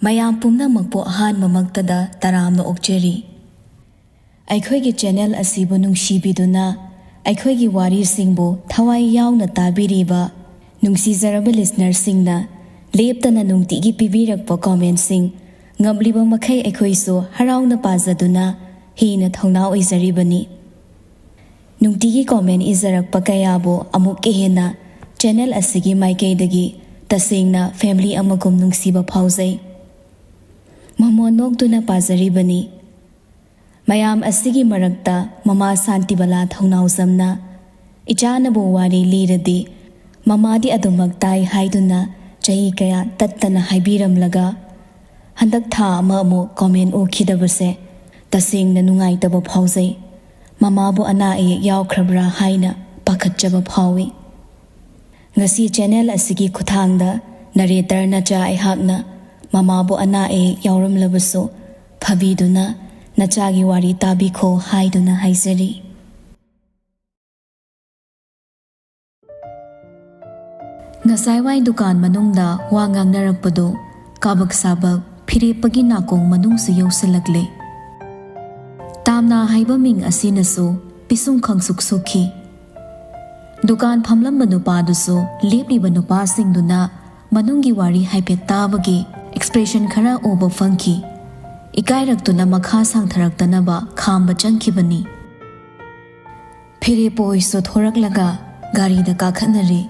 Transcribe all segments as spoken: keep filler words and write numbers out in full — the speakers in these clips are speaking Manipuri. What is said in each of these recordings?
ꯃꯌꯥꯝ ꯄꯨꯝꯅꯃꯛꯄꯨ ꯑꯍꯥꯟꯕꯃꯛꯇꯗ ꯇꯔꯥꯝꯅ ꯑꯣꯛꯆꯔꯤ꯫ ꯑꯩꯈꯣꯏꯒꯤ ꯆꯦꯅꯦꯜ ꯑꯁꯤꯕꯨ ꯅꯨꯡꯁꯤꯕꯤꯗꯨꯅ ꯑꯩꯈꯣꯏꯒꯤ ꯋꯥꯔꯤꯁꯤꯡꯕꯨ ꯊꯋꯥꯏ ꯌꯥꯎꯅ ꯇꯥꯕꯤꯔꯤꯕ ꯅꯨꯡꯁꯤꯖꯔꯕ ꯂꯤꯁꯅꯔꯁꯤꯡꯅ ꯂꯦꯞꯇꯅ ꯅꯨꯡꯇꯤꯒꯤ ꯄꯤꯕꯤꯔꯛꯄ ꯀꯣꯃꯦꯟꯁꯤꯡ ꯉꯝꯂꯤꯕ ꯃꯈꯩ ꯑꯩꯈꯣꯏꯁꯨ ꯍꯔꯥꯎꯅ ꯄꯥꯖꯗꯨꯅ ꯍꯦꯟꯅ ꯊꯧꯅꯥ ꯑꯣꯏꯖꯔꯤꯕꯅꯤ꯫ ꯅꯨꯡꯇꯤꯒꯤ ꯀꯣꯃꯦꯟ ꯏꯖꯔꯛꯄ ꯀꯌꯥꯕꯨ ꯑꯃꯨꯛꯀ ꯍꯦꯟꯅ ꯆꯦꯅꯦꯜ ꯑꯁꯤꯒꯤ ꯃꯥꯏꯀꯩꯗꯒꯤ ꯇꯁꯦꯡꯅ ꯐꯦꯃꯤꯂꯤ ꯑꯃꯒꯨꯝ ꯅꯨꯡꯁꯤꯕ ꯐꯥꯎꯖꯩ꯫ ꯃꯃꯣꯟ ꯅꯣꯛꯇꯨꯅ ꯄꯥꯖꯔꯤꯕꯅꯤ꯫ ꯃꯌꯥꯝ ꯑꯁꯤꯒꯤ ꯃꯔꯛꯇ ꯃꯃꯥ ꯁꯥꯟꯇꯤꯕꯂꯥ ꯊꯧꯅꯥꯎꯖꯝꯅ, "ꯏꯆꯥꯅꯕꯨ ꯋꯥꯔꯤ ꯂꯤꯔꯗꯤ ꯃꯃꯥꯗꯤ ꯑꯗꯨꯃꯛ ꯇꯥꯏ" ꯍꯥꯏꯗꯨꯅ ꯆꯍꯤ ꯀꯌꯥ ꯇꯠꯇꯅ ꯍꯥꯏꯕꯤꯔꯝꯂꯒ, ꯍꯟꯗꯛ ꯊꯥ ꯑꯃ ꯑꯃꯨꯛ ꯀꯣꯃꯦꯟ ꯎꯈꯤꯗꯕꯁꯦ ꯇꯁꯦꯡꯅ ꯅꯨꯡꯉꯥꯏꯇꯕ ꯐꯥꯎꯖꯩ꯫ ꯃꯃꯥꯕꯨ ꯑꯅꯥ ꯑꯌꯦꯛ ꯌꯥꯎꯈ꯭ꯔꯕ꯭ꯔꯥ ꯍꯥꯏꯅ ꯄꯥꯈꯠꯆꯕ ꯐꯥꯎꯏ꯫ ꯉꯁꯤ ꯆꯦꯅꯦꯜ ꯑꯁꯤꯒꯤ ꯈꯨꯠꯊꯥꯡꯗ ꯅꯔꯦꯇꯔ ꯅꯆꯥ ꯑꯩꯍꯥꯛꯅ ꯃꯃꯥꯕꯨ ꯑꯅꯥ ꯑꯌꯦꯛ ꯌꯥꯎꯔꯝꯂꯕꯁꯨ ꯐꯕꯤꯗꯨꯅ ꯅꯆꯥꯒꯤ ꯋꯥꯔꯤ ꯇꯥꯕꯤꯈꯣ ꯍꯥꯏꯗꯨꯅ ꯍꯥꯏꯖꯔꯤ꯫ ꯉꯁꯥꯏꯋꯥꯏ ꯗꯨꯀꯥꯟ ꯃꯅꯨꯡꯗ ꯋꯥ ꯉꯥꯡꯅꯔꯛꯄꯗꯨ ꯀꯥꯕꯛ ꯁꯥꯕꯛ ꯐꯤꯔꯦꯞꯄꯒꯤ ꯅꯥꯀꯣꯡ ꯃꯅꯨꯡꯁꯨ ꯌꯧꯁꯤꯜꯂꯛꯂꯦ꯫ ꯇꯥꯝꯅꯥ ꯍꯥꯏꯕ ꯃꯤꯡ ꯑꯁꯤꯅꯁꯨ ꯄꯤꯁꯨꯝ ꯈꯪꯁꯨꯛ ꯁꯨꯛꯈꯤ꯫ ꯗꯨꯀꯥꯟ ꯐꯝꯂꯝꯕ ꯅꯨꯄꯥꯗꯨꯁꯨ ꯂꯦꯞꯂꯤꯕ ꯅꯨꯄꯥꯁꯤꯡꯗꯨꯅ ꯃꯅꯨꯡꯒꯤ ꯋꯥꯔꯤ ꯍꯥꯏꯐꯦꯠ ꯇꯥꯕꯒꯤ ꯑꯦꯛꯁꯄ꯭ꯔꯦꯁꯟ ꯈꯔ ꯎꯕ ꯐꯪꯈꯤ꯫ ꯏꯀꯥꯏꯔꯛꯇꯨꯅ ꯃꯈꯥ ꯁꯥꯡꯊꯔꯛꯇꯅꯕ ꯈꯥꯝꯕ ꯆꯪꯈꯤꯕꯅꯤ꯫ ꯐꯤꯔꯦꯞꯄ ꯍꯣꯏꯁꯨ ꯊꯣꯔꯛꯂꯒ ꯒꯥꯔꯤꯗ ꯀꯥꯈꯠꯅꯔꯦ꯫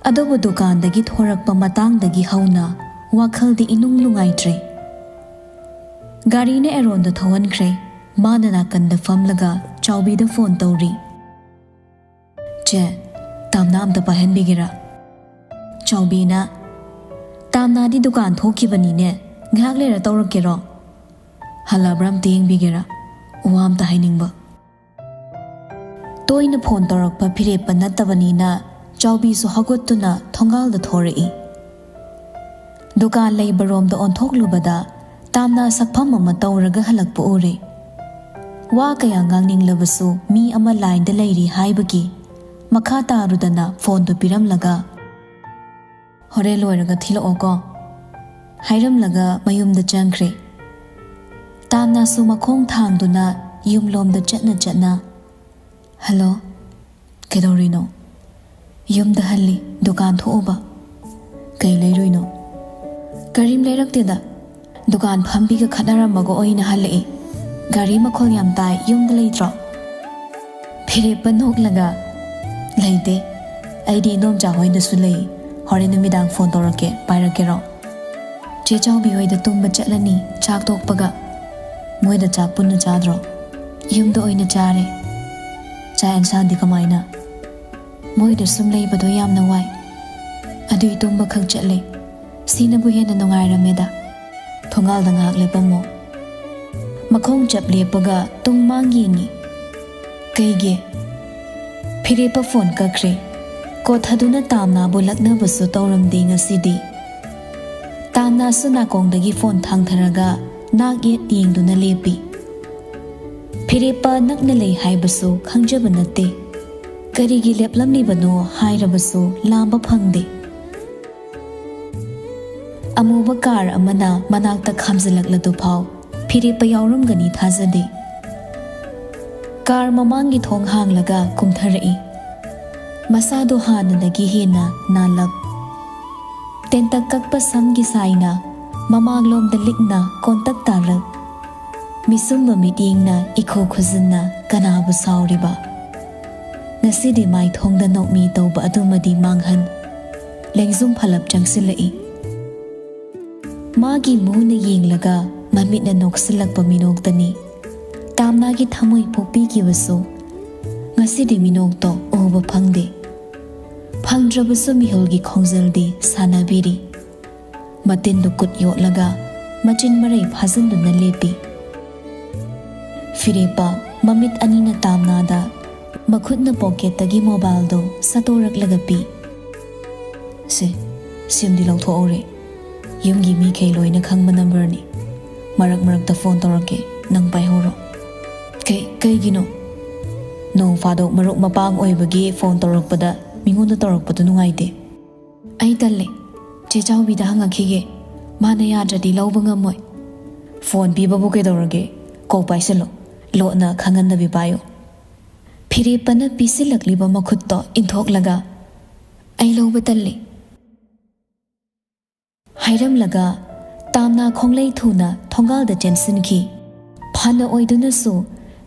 ꯑꯗꯨꯕꯨ ꯗꯨꯀꯥꯟꯗꯒꯤ ꯊꯣꯔꯛꯄ ꯃꯇꯥꯡꯗꯒꯤ ꯍꯧꯅ ꯋꯥꯈꯜꯗꯤ ꯏꯅꯨꯡ ꯅꯨꯡꯉꯥꯏꯇ꯭ꯔꯦ꯫ ꯒꯥꯔꯤꯅ ꯑꯦꯔꯣꯟꯗ ꯊꯧꯍꯟꯈ꯭ꯔꯦ꯫ ꯃꯥꯅ ꯅꯥꯀꯟꯗ ꯐꯝꯂꯒ ꯆꯥꯎꯕꯤꯗ ꯐꯣꯟ ꯇꯧꯔꯤ꯫ "ꯆꯦ, ꯇꯥꯝꯅꯥ ꯑꯝꯇ ꯄꯥꯏꯍꯟꯕꯤꯒꯦꯔꯥ?" ꯆꯥꯎꯕꯤꯅ, "ꯇꯥꯝꯅꯥꯗꯤ ꯗꯨꯀꯥꯟ ꯊꯣꯛꯈꯤꯕꯅꯤꯅꯦ, ꯉꯥꯏꯍꯥꯛ ꯂꯩꯔ ꯇꯧꯔꯛꯀꯦꯔꯣ? ꯍꯜꯂꯛꯑꯕ꯭ꯔꯥ ꯑꯝꯇ ꯌꯦꯡꯕꯤꯒꯦꯔꯥ? ꯋꯥ ꯑꯝꯇ ꯍꯥꯏꯅꯤꯡꯕ꯫" ꯇꯣꯏꯅ ꯐꯣꯟ ꯇꯧꯔꯛꯄ ꯐꯤꯔꯦꯞꯄ ꯅꯠꯇꯕꯅꯤꯅ ꯆꯥꯎꯕꯤꯁꯨ ꯍꯧꯒꯠꯇꯨꯅ ꯊꯣꯡꯒꯥꯜꯗ ꯊꯣꯔꯛꯏ꯫ ꯗꯨꯀꯥꯟ ꯂꯩꯕꯔꯣꯝꯗ ꯑꯣꯟꯊꯣꯛꯂꯨꯕꯗ ꯇꯥꯝꯅꯥ ꯁꯛꯐꯝ ꯑꯃ ꯇꯧꯔꯒ ꯍꯜꯂꯛꯄ ꯎꯔꯦ꯫ ꯋꯥ ꯀꯌꯥ ꯉꯥꯡꯅꯤꯡꯂꯕꯁꯨ ꯃꯤ ꯑꯃ ꯂꯥꯏꯟꯗ ꯂꯩꯔꯤ ꯍꯥꯏꯕꯒꯤ ꯃꯈꯥ ꯇꯥꯔꯨꯗꯅ ꯐꯣꯟꯗꯨ ꯄꯤꯔꯝꯂꯒ, "ꯍꯣꯔꯦꯟ ꯂꯣꯏꯔꯒ ꯊꯤꯜꯂꯛꯑꯣꯀꯣ" ꯍꯥꯏꯔꯝꯂꯒ ꯃꯌꯨꯝꯗ ꯆꯪꯈ꯭ꯔꯦ꯫ ꯇꯥꯝꯅꯥꯁꯨ ꯃꯈꯣꯡ ꯊꯥꯡꯗꯨꯅ ꯌꯨꯝꯂꯣꯝꯗ ꯆꯠꯅ ꯆꯠꯅ, "ꯍꯜꯂꯣ, ꯀꯩꯗꯧꯔꯤꯅꯣ?" "ꯌꯨꯝꯗ ꯍꯜꯂꯤ, ꯗꯨꯀꯥꯟ ꯊꯣꯛꯎꯕ꯫" "ꯀꯩ ꯂꯩꯔꯨꯏꯅꯣ?" "ꯀꯔꯤꯝ ꯂꯩꯔꯛꯇꯦꯗ, ꯗꯨꯀꯥꯟ ꯐꯝꯕꯤꯒ ꯈꯠꯅꯔꯝꯃꯒ ꯑꯣꯏꯅ ꯍꯜꯂꯛꯏ꯫ ꯒꯥꯔꯤ ꯃꯈꯣꯜ ꯌꯥꯝ ꯇꯥꯏ, ꯌꯨꯝꯗ ꯂꯩꯇ꯭ꯔꯣ?" ꯐꯤꯔꯦꯞꯄ ꯅꯣꯛꯂꯒ, "ꯂꯩꯇꯦ, ꯑꯩꯗꯤ ꯏꯅꯣꯝꯆꯥ ꯍꯣꯏꯗꯁꯨ ꯂꯩ꯫ ꯍꯣꯔꯦꯟ ꯅꯨꯃꯤꯗꯥꯡ ꯐꯣꯟ ꯇꯧꯔꯛꯀꯦ, ꯄꯥꯏꯔꯛꯀꯦꯔꯣ?" "ꯆꯦ ꯆꯥꯎꯕꯤ ꯍꯣꯏꯗ ꯇꯨꯝꯕ ꯆꯠꯂꯅꯤ ꯆꯥꯛ ꯇꯣꯛꯄꯒ꯫" "ꯃꯣꯏꯗ ꯆꯥꯛ ꯄꯨꯟꯅ ꯆꯥꯗ꯭ꯔꯣ?" "ꯌꯨꯝꯗ ꯑꯣꯏꯅ ꯆꯥꯔꯦ꯫" "ꯆꯥꯛ ꯑꯦꯟꯁꯥꯡꯗꯤ ꯀꯃꯥꯏꯅ?" "ꯃꯣꯏꯗ ꯁꯨꯝ ꯂꯩꯕꯗꯣ ꯌꯥꯝꯅ ꯋꯥꯏ, ꯑꯗꯨꯏ ꯇꯨꯝꯕ ꯈꯛ ꯆꯠꯂꯦ꯫ ꯁꯤꯅꯕꯨ ꯍꯦꯟꯅ ꯅꯨꯡꯉꯥꯏꯔꯝꯃꯦꯗ꯫" "ꯊꯣꯡꯒꯥꯜꯗ ꯉꯥꯏꯍꯥꯛ ꯂꯦꯞꯄꯝꯃꯣ꯫" ꯃꯈꯣꯡ ꯆꯞ ꯂꯦꯞꯄꯒ ꯇꯨꯡ ꯃꯥꯡ ꯌꯦꯡꯉꯤ꯫ "ꯀꯩꯒꯤ?" ꯐꯤꯔꯦꯞꯄ ꯐꯣꯟ ꯀꯛꯈ꯭ꯔꯦ꯫ ꯀꯣꯊꯗꯨꯅ ꯇꯥꯝꯅꯥꯕꯨ ꯂꯛꯅꯕꯁꯨ ꯇꯧꯔꯝꯗꯦ ꯉꯁꯤꯗꯤ꯫ ꯇꯥꯝꯅꯥꯁꯨ ꯅꯥꯀꯣꯡꯗꯒꯤ ꯐꯣꯟ ꯊꯥꯡꯊꯔꯒ ꯅꯥꯛ ꯌꯦꯠ ꯌꯦꯡꯗꯨꯅ ꯂꯦꯞꯄꯤ꯫ ꯐꯤꯔꯦꯞꯄ ꯅꯛꯅ ꯂꯩ ꯍꯥꯏꯕꯁꯨ ꯈꯪꯖꯕ ꯅꯠꯇꯦ꯫ ꯀꯔꯤꯒꯤ ꯂꯦꯞꯂꯝꯂꯤꯕꯅꯣ ꯍꯥꯏꯔꯕꯁꯨ ꯂꯥꯝꯕ ꯐꯪꯗꯦ꯫ ꯑꯃꯨꯕ ꯀꯥꯔ ꯑꯃꯅ ꯃꯅꯥꯛꯇ ꯈꯥꯝꯖꯤꯜꯂꯛꯂꯗꯨꯐꯥꯎ ꯐꯤꯔꯦꯞꯄ ꯌꯥꯎꯔꯝꯒꯅꯤ ꯊꯥꯖꯗꯦ꯫ ꯀꯥꯔ ꯃꯃꯥꯡꯒꯤ ꯊꯣꯡ ꯍꯥꯡꯂꯒ ꯀꯨꯝꯊꯔꯛꯏ꯫ ꯃꯁꯥꯗꯣ ꯍꯥꯟꯅꯗꯒꯤ ꯍꯦꯟꯅ ꯅꯥꯜꯂꯛ꯫ ꯇꯦꯟꯇꯛ ꯀꯛꯄ ꯁꯝꯒꯤ ꯁꯥꯏꯅ ꯃꯃꯥꯡꯂꯣꯝꯗ ꯂꯤꯛꯅ ꯀꯣꯟꯇꯛ ꯇꯥꯔꯛ꯫ ꯃꯤꯁꯨꯝꯕ ꯃꯤꯠꯌꯦꯡꯅ ꯏꯈꯨ ꯈꯨꯖꯤꯟꯅ ꯀꯅꯥꯕꯨ ꯁꯥꯎꯔꯤꯕ? ꯉꯁꯤꯗꯤ ꯃꯥꯏꯊꯣꯡꯗ ꯅꯣꯛꯃꯤ ꯇꯧꯕ ꯑꯗꯨꯃꯗꯤ ꯃꯥꯡꯍꯟ꯫ ꯂꯦꯡꯖꯨꯝ ꯐꯂꯞ ꯆꯪꯁꯤꯜꯂꯛꯏ꯫ ꯃꯥꯒꯤ ꯃꯨꯅ ꯌꯦꯡꯂꯒ ꯃꯃꯤꯠꯅ ꯅꯣꯛꯁꯤꯜꯂꯛꯄ ꯃꯤꯅꯣꯛꯇꯅꯤ꯫ ꯇꯥꯝꯅꯥꯒꯤ ꯊꯃꯣꯏ ꯄꯣꯛꯄꯤꯈꯤꯕꯁꯨ ꯉꯁꯤꯗꯤ ꯃꯤꯅꯣꯛꯇꯣ ꯎꯕ ꯐꯪꯗꯦ꯫ ꯐꯪꯗ꯭ꯔꯕꯁꯨ ꯃꯤꯍꯨꯜꯒꯤ ꯈꯣꯡꯖꯦꯜꯗꯤ ꯁꯥꯟꯅꯕꯤꯔꯤ꯫ ꯃꯇꯤꯟꯗꯨ ꯀꯨꯠ ꯌꯣꯠꯂꯒ ꯃꯆꯤꯟ ꯃꯔꯩ ꯐꯥꯖꯤꯟꯗꯨꯅ ꯂꯦꯞꯄꯤ꯫ ꯐꯤꯔꯦꯞꯄ ꯃꯃꯤꯠ ꯑꯅꯤꯅ ꯇꯥꯝꯅꯥꯗ, ꯃꯈꯨꯠꯅ ꯄꯣꯀꯦꯠꯇꯒꯤ ꯃꯣꯕꯥꯏꯜꯗꯨ ꯁꯠꯇꯣꯔꯛꯂꯒ ꯄꯤ꯫ "ꯁꯦ, ꯁꯤꯝꯗꯤ ꯂꯧꯊꯣꯛꯍꯧꯔꯦ꯫ ꯌꯨꯝꯒꯤ ꯃꯤꯈꯩ ꯂꯣꯏꯅ ꯈꯪꯕ ꯅꯝꯕꯔꯅꯤ꯫ ꯃꯔꯛ ꯃꯔꯛꯇ ꯐꯣꯟ ꯇꯧꯔꯛꯀꯦ, ꯅꯪ ꯄꯥꯏꯍꯧꯔꯣ꯫" "ꯀꯩ-, ꯀꯩꯒꯤꯅꯣ?" "ꯅꯣꯡ ꯐꯥꯗꯣꯛ ꯃꯔꯨꯞ ꯃꯄꯥꯡ ꯑꯣꯏꯕꯒꯤ ꯐꯣꯟ ꯇꯧꯔꯛꯄꯗ ꯃꯤꯉꯣꯟꯗ ꯇꯧꯔꯛꯄꯗꯨ ꯅꯨꯡꯉꯥꯏꯇꯦ꯫" "ꯑꯩ ꯇꯜꯂꯦ꯫ ꯆꯦ ꯆꯥꯎꯕꯤꯗ ꯍꯪꯉꯛꯈꯤꯒꯦ꯫ ꯃꯥꯅ ꯌꯥꯗ꯭ꯔꯗꯤ ꯂꯧꯕ ꯉꯝꯃꯣꯏ꯫ ꯐꯣꯟ ꯄꯤꯕꯕꯨ ꯀꯩꯗꯧꯔꯒꯦ? ꯀꯣꯛ ꯄꯥꯏꯁꯤꯜꯂꯣ꯫ ꯂꯣꯠꯅ ꯈꯪꯍꯟꯗꯕꯤ ꯄꯥꯏꯌꯨ꯫ ꯐꯤꯔꯦꯞꯄꯅ ꯄꯤꯁꯤꯜꯂꯛꯂꯤꯕ ꯃꯈꯨꯠꯇꯣ ꯏꯟꯊꯣꯛꯂꯒ, "ꯑꯩ ꯂꯧꯕ ꯇꯜꯂꯤ" ꯍꯥꯏꯔꯝꯂꯒ ꯇꯥꯝꯅꯥ ꯈꯣꯡꯂꯩ ꯊꯨꯅ ꯊꯣꯡꯒꯥꯜꯗ ꯆꯦꯟꯁꯤꯟꯈꯤ꯫ ꯐꯅ ꯑꯣꯏꯗꯨꯅꯁꯨ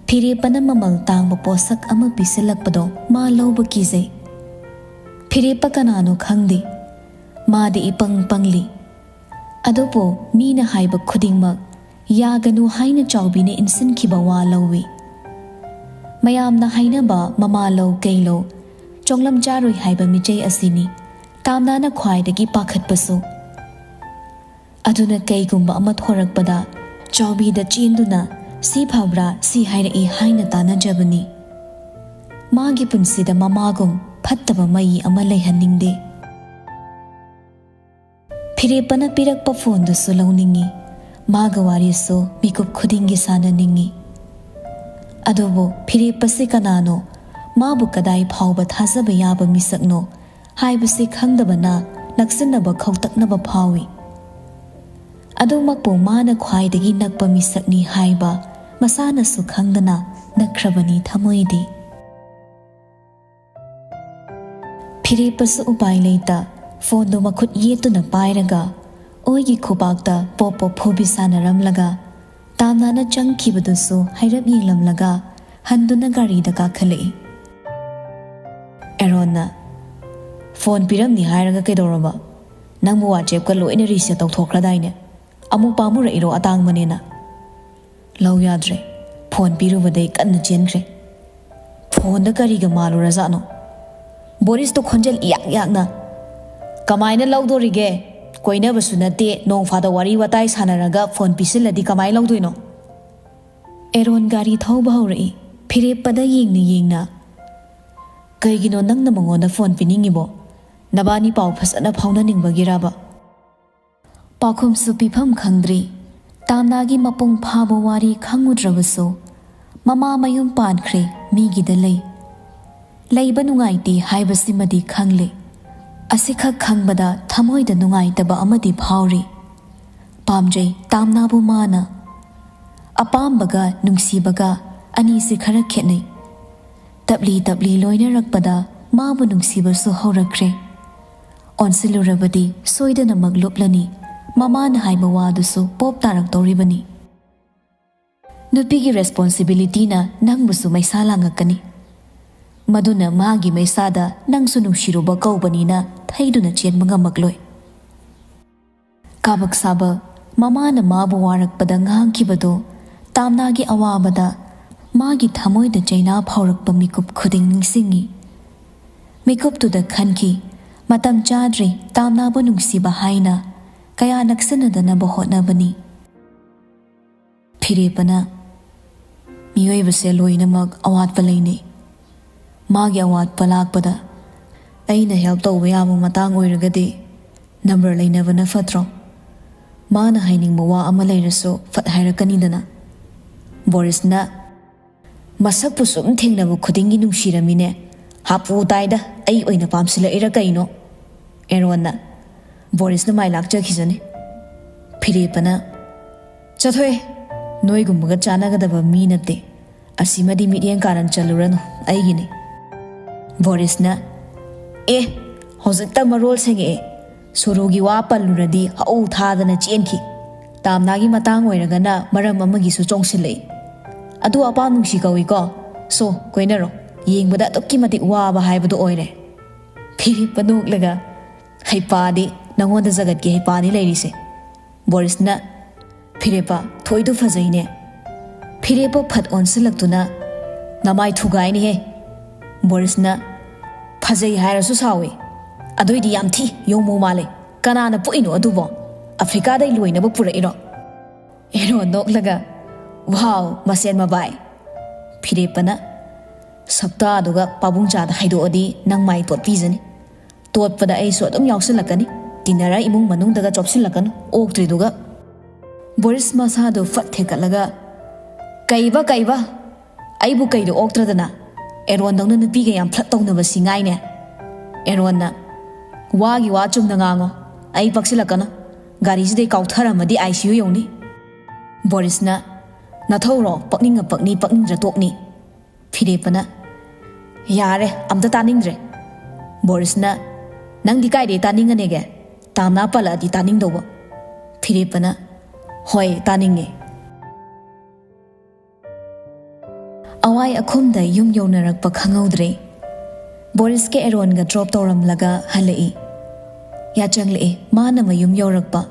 ꯐꯤꯔꯦꯞꯄꯅ ꯃꯃꯜ ꯇꯥꯡꯕ ꯄꯣꯠꯁꯛ ꯑꯃ ꯄꯤꯁꯤꯜꯂꯛꯄꯗꯣ ꯃꯥ ꯂꯧꯕ ꯀꯤꯖꯩ꯫ ꯐꯤꯔꯦꯞꯄ ꯀꯅꯥꯅꯣ ꯈꯪꯗꯦ꯫ ꯃꯥꯗꯤ ꯏꯄꯪ ꯄꯪꯂꯤ꯫ ꯑꯗꯨꯕꯨ ꯃꯤꯅ ꯍꯥꯏꯕ ꯈꯨꯗꯤꯡꯃꯛ ꯌꯥꯒꯅꯨ ꯍꯥꯏꯅ ꯆꯥꯎꯕꯤꯅ ꯏꯟꯁꯤꯟꯈꯤꯕ ꯋꯥ ꯂꯧꯏ꯫ ꯃꯌꯥꯝꯅ ꯍꯥꯏꯅꯕ ꯃꯃꯥ ꯂꯧ ꯀꯩ ꯂꯧ ꯆꯣꯡꯂꯝ ꯆꯥꯔꯣꯏ ꯍꯥꯏꯕ ꯃꯤꯆꯩ ꯑꯁꯤꯅꯤ ꯇꯥꯝꯅꯥꯅ ꯈ꯭ꯋꯥꯏꯗꯒꯤ ꯄꯥꯈꯠꯄꯁꯨ꯫ ꯑꯗꯨꯅ ꯀꯩꯒꯨꯝꯕ ꯑꯃ ꯊꯣꯔꯛꯄꯗ ꯆꯥꯎꯕꯤꯗ ꯆꯦꯟꯗꯨꯅ "ꯁꯤ ꯐꯕ꯭ꯔꯥ, ꯁꯤ ꯍꯥꯏꯔꯛꯏ" ꯍꯥꯏꯅ ꯇꯥꯟꯅꯖꯕꯅꯤ꯫ ꯃꯥꯒꯤ ꯄꯨꯟꯁꯤꯗ ꯃꯃꯥꯒꯨꯝ ꯐꯠꯇꯕ ꯃꯩ ꯑꯃ ꯂꯩꯍꯟꯅꯤꯡꯗꯦ꯫ ꯐꯤꯔꯦꯞꯄꯅ ꯄꯤꯔꯛꯄ ꯐꯣꯟꯗꯨꯁꯨ ꯂꯧꯅꯤꯡꯏ꯫ ꯃꯥꯒ ꯋꯥꯔꯤꯁꯨ ꯃꯤꯀꯨꯞ ꯈꯨꯗꯤꯡꯒꯤ ꯁꯥꯟꯅꯅꯤꯡꯏ꯫ ꯑꯗꯨꯕꯨ ꯐꯤꯔꯦꯞꯄꯁꯤ ꯀꯅꯥꯅꯣ? ꯃꯥꯕꯨ ꯀꯗꯥꯏ ꯐꯥꯎꯕ ꯊꯥꯖꯕ ꯌꯥꯕ ꯃꯤꯁꯛꯅꯣ ꯍꯥꯏꯕꯁꯤ ꯈꯪꯗꯕꯅ ꯅꯛꯁꯤꯟꯅꯕ ꯈꯧꯇꯛꯅꯕ ꯐꯥꯎꯏ꯫ ꯑꯗꯨꯃꯛꯄꯨ ꯃꯥꯅ ꯈ꯭ꯋꯥꯏꯗꯒꯤ ꯅꯛꯄ ꯃꯤꯁꯛꯅꯤ ꯍꯥꯏꯕ ꯃꯁꯥꯅꯁꯨ ꯈꯪꯗꯅ ꯅꯛꯈ꯭ꯔꯕꯅꯤ ꯊꯃꯣꯏꯗꯤ꯫ ꯐꯤꯔꯦꯞꯄꯁꯨ ꯎꯄꯥꯏ ꯂꯩꯇ ꯐꯣꯟꯗꯨ ꯃꯈꯨꯠ ꯌꯦꯠꯇꯨꯅ ꯄꯥꯏꯔꯒ ꯑꯣꯏꯒꯤ ꯈꯨꯕꯥꯛꯇ ꯄꯣꯞ ꯄꯣꯞ ꯐꯨꯕꯤ ꯁꯥꯟꯅꯔꯝꯂꯒ ꯇꯥꯝꯅꯥꯅ ꯆꯪꯈꯤꯕꯗꯨꯁꯨ ꯍꯥꯏꯔꯞ ꯌꯦꯡꯂꯝꯂꯒ ꯍꯟꯗꯨꯅ ꯒꯥꯔꯤꯗ ꯀꯥꯈꯠꯂꯛꯏ꯫ ꯑꯦꯔꯣꯟꯅ, "ꯐꯣꯟ ꯄꯤꯔꯝꯅꯤ ꯍꯥꯏꯔꯒ ꯀꯩꯗꯧꯔꯕ? ꯅꯪꯕꯨ WhatsApp-ꯀ ꯂꯣꯏꯅ reset ꯇꯧꯊꯣꯛꯈ꯭ꯔꯗꯥꯏꯅꯦ? ꯑꯃꯨꯛ ꯄꯥꯝꯃꯨꯔꯛꯏꯔꯣ ꯑꯇꯥꯡꯕꯅꯦꯅ?" "ꯂꯧ ꯌꯥꯗ꯭ꯔꯦ꯫ ꯐꯣꯟ ꯄꯤꯔꯨꯕꯗꯩ ꯀꯟꯅ ꯆꯦꯟꯈ꯭ꯔꯦ꯫ ꯐꯣꯟꯗ ꯀꯔꯤꯒ ꯃꯥꯜꯂꯨꯔꯖꯥꯠꯅꯣ? ꯕꯣꯔꯤꯁꯇꯣ ꯈꯣꯟꯖꯦꯜ ꯏꯌꯥꯛ ꯌꯥꯛꯅ, ꯀꯃꯥꯏꯅ ꯂꯧꯗꯣꯔꯤꯒꯦ? ꯀꯣꯏꯅꯕꯁꯨ ꯅꯠꯇꯦ, ꯅꯣꯡ ꯐꯥꯗꯣꯛ ꯋꯥꯔꯤ ꯋꯥꯇꯥꯏ ꯁꯥꯟꯅꯔꯒ ꯐꯣꯟ ꯄꯤꯁꯤꯜꯂꯗꯤ ꯀꯃꯥꯏꯅ ꯂꯧꯗꯣꯏꯅꯣ?" ꯑꯦꯔꯣꯟ ꯒꯥꯔꯤ ꯊꯧꯕ ꯍꯧꯔꯛꯏ, ꯐꯤꯔꯦꯞꯄꯗ ꯌꯦꯡꯅ ꯌꯦꯡꯅ꯫ "ꯀꯩꯒꯤꯅꯣ ꯅꯪꯅ ꯃꯉꯣꯟꯗ ꯐꯣꯟ ꯄꯤꯅꯤꯡꯉꯤꯕꯣ? ꯅꯕꯥꯅꯤ ꯄꯥꯎ ꯐꯖꯅ ꯐꯥꯎꯅꯅꯤꯡꯕꯒꯤꯔꯕ?" ꯄꯥꯎꯈꯨꯝꯁꯨ ꯄꯤꯐꯝ ꯈꯪꯗ꯭ꯔꯤ꯫ ꯇꯥꯝꯅꯥꯒꯤ ꯃꯄꯨꯡ ꯐꯥꯕ ꯋꯥꯔꯤ ꯈꯪꯉꯨꯗ꯭ꯔꯕꯁꯨ ꯃꯃꯥ ꯃꯌꯨꯝ ꯄꯥꯟꯈ꯭ꯔꯦ, ꯃꯤꯒꯤꯗ ꯂꯩ꯫ ꯂꯩꯕ ꯅꯨꯡꯉꯥꯏꯇꯦ ꯍꯥꯏꯕꯁꯤꯃꯗꯤ ꯈꯪꯂꯦ꯫ ꯑꯁꯤꯈꯛ ꯈꯪꯕꯗ ꯊꯃꯣꯏꯗ ꯅꯨꯡꯉꯥꯏꯇꯕ ꯑꯃꯗꯤ ꯐꯥꯎꯔꯤ꯫ ꯄꯥꯝꯖꯩ ꯇꯥꯝꯅꯥꯕꯨ ꯃꯥꯅ꯫ ꯑꯄꯥꯝꯕꯒ ꯅꯨꯡꯁꯤꯕꯒ ꯑꯅꯤꯁꯤ ꯈꯔ ꯈꯦꯠꯅꯩ꯫ ꯇꯞꯂꯤ ꯇꯞꯂꯤ ꯂꯣꯏꯅꯔꯛꯄꯗ ꯃꯥꯕꯨ ꯅꯨꯡꯁꯤꯕꯁꯨ ꯍꯧꯔꯛꯈ꯭ꯔꯦ꯫ ꯑꯣꯟꯁꯤꯜꯂꯨꯔꯕꯗꯤ ꯁꯣꯏꯗꯅꯃꯛ ꯂꯨꯞꯂꯅꯤ꯫ ꯃꯃꯥꯅ ꯍꯥꯏꯕ ꯋꯥꯗꯨꯁꯨ ꯄꯣꯞ ꯇꯥꯔꯛꯇꯧꯔꯤꯕꯅꯤ꯫ ꯅꯨꯄꯤꯒꯤ ꯔꯦꯁꯄꯣꯟꯁꯤꯕꯤꯂꯤꯇꯤꯅ ꯅꯪꯕꯨꯁꯨ ꯃꯩꯁꯥ ꯂꯥꯡꯉꯛꯀꯅꯤ꯫ ꯃꯗꯨꯅ ꯃꯥꯒꯤ ꯃꯩꯁꯥꯗ ꯅꯪꯁꯨ ꯅꯨꯡꯁꯤꯔꯨꯕ ꯀꯧꯕꯅꯤꯅ ꯊꯩꯗꯨꯅ ꯆꯦꯟꯕ ꯉꯝꯃꯛꯂꯣꯏ꯫ ꯀꯥꯕꯛ ꯁꯥꯕ ꯃꯃꯥꯅ ꯃꯥꯕꯨ ꯋꯥꯔꯛꯄꯗ ꯉꯥꯡꯈꯤꯕꯗꯨ ꯇꯥꯝꯅꯥꯒꯤ ꯑꯋꯥꯕꯗ ꯃꯥꯒꯤ ꯊꯃꯣꯏꯗ ꯆꯩꯅꯥ ꯐꯥꯎꯔꯛꯄ ꯃꯤꯀꯨꯞ ꯈꯨꯗꯤꯡ ꯅꯤꯡꯁꯤꯡꯉꯤ꯫ ꯃꯤꯀꯨꯞꯇꯨꯗ ꯈꯟꯈꯤ, ꯃꯇꯝ ꯆꯥꯗ꯭ꯔꯤ ꯇꯥꯝꯅꯥꯕꯨ ꯅꯨꯡꯁꯤꯕ ꯍꯥꯏꯅ ꯀꯌꯥ ꯅꯛꯁꯤꯟꯅꯗꯅꯕ ꯍꯣꯠꯅꯕꯅꯤ꯫ ꯐꯤꯔꯦꯞꯄꯅ, ꯃꯤꯑꯣꯏꯕꯁꯦ ꯂꯣꯏꯅꯃꯛ ꯑꯋꯥꯠꯄ ꯂꯩꯅꯩ꯫ ꯃꯥꯒꯤ ꯑꯋꯥꯠꯄ ꯂꯥꯛꯄꯗ ꯑꯩꯅ ꯍꯦꯜꯞ ꯇꯧꯕ ꯌꯥꯕ ꯃꯇꯥꯡ ꯑꯣꯏꯔꯒꯗꯤ ꯅꯝꯕꯔ ꯂꯩꯅꯕꯅ ꯐꯠꯇ꯭ꯔꯣ? ꯃꯥꯅ ꯍꯥꯏꯅꯤꯡꯕ ꯋꯥ ꯑꯃ ꯂꯩꯔꯁꯨ ꯐꯠ ꯍꯥꯏꯔꯛꯀꯅꯤꯗꯅ꯫ ꯕꯣꯔꯤꯁꯅ, ꯃꯁꯛꯄꯨ ꯁꯨꯝ ꯊꯦꯡꯅꯕ ꯈꯨꯗꯤꯡꯒꯤ ꯅꯨꯡꯁꯤꯔꯝꯃꯤꯅꯦ꯫ ꯍꯥꯄꯨ ꯇꯥꯏꯗ, ꯑꯩ ꯑꯣꯏꯅ ꯄꯥꯝꯁꯤꯜꯂꯛꯏꯔꯥ ꯀꯩꯅꯣ? ꯑꯦꯔꯣꯟꯅ, ꯕꯣꯔꯤꯁꯅ ꯃꯥꯏ ꯂꯥꯛꯆꯈꯤꯁꯅꯤ꯫ ꯐꯤꯔꯦꯞꯄꯅ, ꯆꯠꯊꯣꯛꯑꯦ, ꯅꯣꯏꯒꯨꯝꯕꯒ ꯆꯥꯟꯅꯒꯗꯕ ꯃꯤ ꯅꯠꯇꯦ꯫ ꯑꯁꯤꯃꯗꯤ ꯃꯤꯠꯌꯦꯡ ꯀꯥꯔꯟ ꯆꯜꯂꯨꯔꯅꯨ, ꯑꯩꯒꯤꯅꯤ꯫ ꯕꯣꯔꯤꯁꯅ, ꯑꯦ, ꯍꯧꯖꯤꯛꯇ ꯃꯔꯣꯜ ꯁꯦꯡꯉꯛꯑꯦ꯫ ꯁꯣꯔꯨꯒꯤ ꯋꯥ ꯄꯜꯂꯨꯔꯗꯤ ꯍꯧ ꯊꯥꯗꯅ ꯆꯦꯟꯈꯤ꯫ ꯇꯥꯝꯅꯥꯒꯤ ꯃꯇꯥꯡ ꯑꯣꯏꯔꯒꯅ ꯃꯔꯝ ꯑꯃꯒꯤꯁꯨ ꯆꯣꯡꯁꯤꯜꯂꯛꯏ꯫ ꯑꯗꯨ ꯑꯄꯥꯝ ꯅꯨꯡꯁꯤ ꯀꯧꯏꯀꯣ꯫ ꯁꯣ, ꯀꯣꯏꯅꯔꯣ꯫ ꯌꯦꯡꯕꯗ ꯑꯗꯨꯛꯀꯤ ꯃꯇꯤꯛ ꯋꯥꯕ ꯍꯥꯏꯕꯗꯨ ꯑꯣꯏꯔꯦ꯫ ꯐꯤꯔꯦꯞꯄ ꯅꯣꯛꯂꯒ, ꯍꯩꯄꯥꯗꯤ, ꯅꯉꯣꯟꯗ ꯖꯒꯠꯀꯤ ꯍꯩꯄꯥꯅꯤ ꯂꯩꯔꯤꯁꯦ꯫ ꯕꯣꯔꯤꯁꯅ, ꯐꯤꯔꯦꯞꯄ, ꯊꯣꯏꯗꯨ ꯐꯖꯩꯅꯦ꯫ ꯐꯤꯔꯦꯞꯄ ꯐꯠ ꯑꯣꯟꯁꯤꯜꯂꯛꯇꯨꯅ, ꯅꯃꯥꯏ ꯊꯨꯒꯥꯏꯅꯤꯍꯦ꯫ ꯕꯣꯔꯤꯁꯅ, ꯐꯖꯩ ꯍꯥꯏꯔꯁꯨ ꯁꯥꯎꯏ꯫ ꯑꯗꯨꯏꯗꯤ ꯌꯥꯝ ꯊꯤ, ꯌꯣꯡꯃꯨ ꯃꯥꯜꯂꯦ꯫ ꯀꯅꯥꯅ ꯄꯣꯛꯏꯅꯣ ꯑꯗꯨꯕꯣ? ꯑꯐ꯭ꯔꯤꯀꯥꯗꯩ ꯂꯣꯏꯅꯕ ꯄꯨꯔꯛꯏꯔꯣ? ꯑꯦꯔꯣ ꯅꯣꯛꯂꯒ, ꯋꯥꯎ, ꯃꯁꯦꯟ ꯃꯕꯥꯏ꯫ ꯐꯤꯔꯦꯞꯄꯅ, ꯁꯛꯇꯥꯗꯨꯒ ꯄꯥꯕꯨꯡꯆꯥꯗ ꯍꯥꯏꯗꯣꯛꯑꯗꯤ ꯅꯪ ꯃꯥꯏ ꯇꯣꯠꯄꯤꯖꯅꯤ꯫ ꯇꯣꯠꯄꯗ ꯑꯩꯁꯨ ꯑꯗꯨꯝ ꯌꯥꯎꯁꯤꯜꯂꯛꯀꯅꯤ꯫ ꯇꯤꯟꯅꯔ ꯏꯃꯨꯡ ꯃꯅꯨꯡꯗꯒ ꯆꯣꯞꯁꯤꯜꯂꯛꯀꯅꯨ, ꯑꯣꯛꯇ꯭ꯔꯤꯗꯨꯒ꯫ ꯕꯣꯔꯤꯁ ꯃꯁꯥꯗꯣ ꯐꯠ ꯊꯦꯛꯀꯠꯂꯒ, ꯀꯩꯕ, ꯀꯩꯕ? ꯑꯩꯕꯨ ꯀꯩꯗ ꯑꯣꯛꯇ꯭ꯔꯗꯅ? ꯑꯦꯔꯣꯟꯗꯧꯅ ꯅꯨꯄꯤꯒ ꯌꯥꯝ ꯐ꯭ꯂꯠ ꯇꯧꯅꯕꯁꯤ ꯉꯥꯏꯅꯦ꯫ ꯑꯦꯔꯣꯟꯅ, ꯋꯥꯒꯤ ꯋꯥ ꯆꯨꯝꯅ ꯉꯥꯡꯉꯣ, ꯑꯩ ꯄꯛꯁꯤꯜꯂꯛꯀꯅꯨ꯫ ꯒꯥꯔꯤꯁꯤꯗꯩ ꯀꯥꯎꯊꯔꯝꯃꯗꯤ ꯑꯥꯏ ꯁꯤ ꯌꯨ ꯌꯧꯅꯤ꯫ ꯕꯣꯔꯤꯁꯅ, "ꯅꯊꯧꯔꯣ? ꯄꯛꯅꯤꯡꯉ ꯄꯛꯅꯤ, ꯄꯛꯅꯤꯡꯗ꯭ꯔ ꯇꯣꯛꯅꯤ"꯫ ꯐꯤꯔꯦꯞꯄꯅ, "ꯌꯥꯔꯦ, ꯑꯝꯇ ꯇꯥꯅꯤꯡꯗ꯭ꯔꯦ"꯫ ꯕꯣꯔꯤꯁꯅ, "ꯅꯪꯗꯤ ꯀꯥꯏꯗꯩ ꯇꯥꯅꯤꯡꯉꯅꯦꯒꯦ? ꯇꯥꯝꯅꯥ ꯄꯜꯂꯛꯑꯗꯤ ꯇꯥꯅꯤꯡꯗꯧꯕ"꯫ ꯐꯤꯔꯦꯞꯄꯅ, "ꯍꯣꯏ, ꯇꯥꯅꯤꯡꯉꯦ"꯫ ꯑꯋꯥꯏ ꯑꯈꯨꯝꯗ ꯌꯨꯝ ꯌꯧꯅꯔꯛꯄ ꯈꯪꯍꯧꯗ꯭ꯔꯦ꯫ ꯕꯣꯔꯤꯁꯀ ꯑꯦꯔꯣꯟꯒ ꯗ꯭ꯔꯣꯞ ꯇꯧꯔꯝꯂꯒ ꯍꯜꯂꯛꯏ꯫ ꯌꯥꯆꯪꯂꯛꯑꯦ, ꯃꯥꯅ ꯃꯌꯨꯝ ꯌꯧꯔꯛꯄ꯫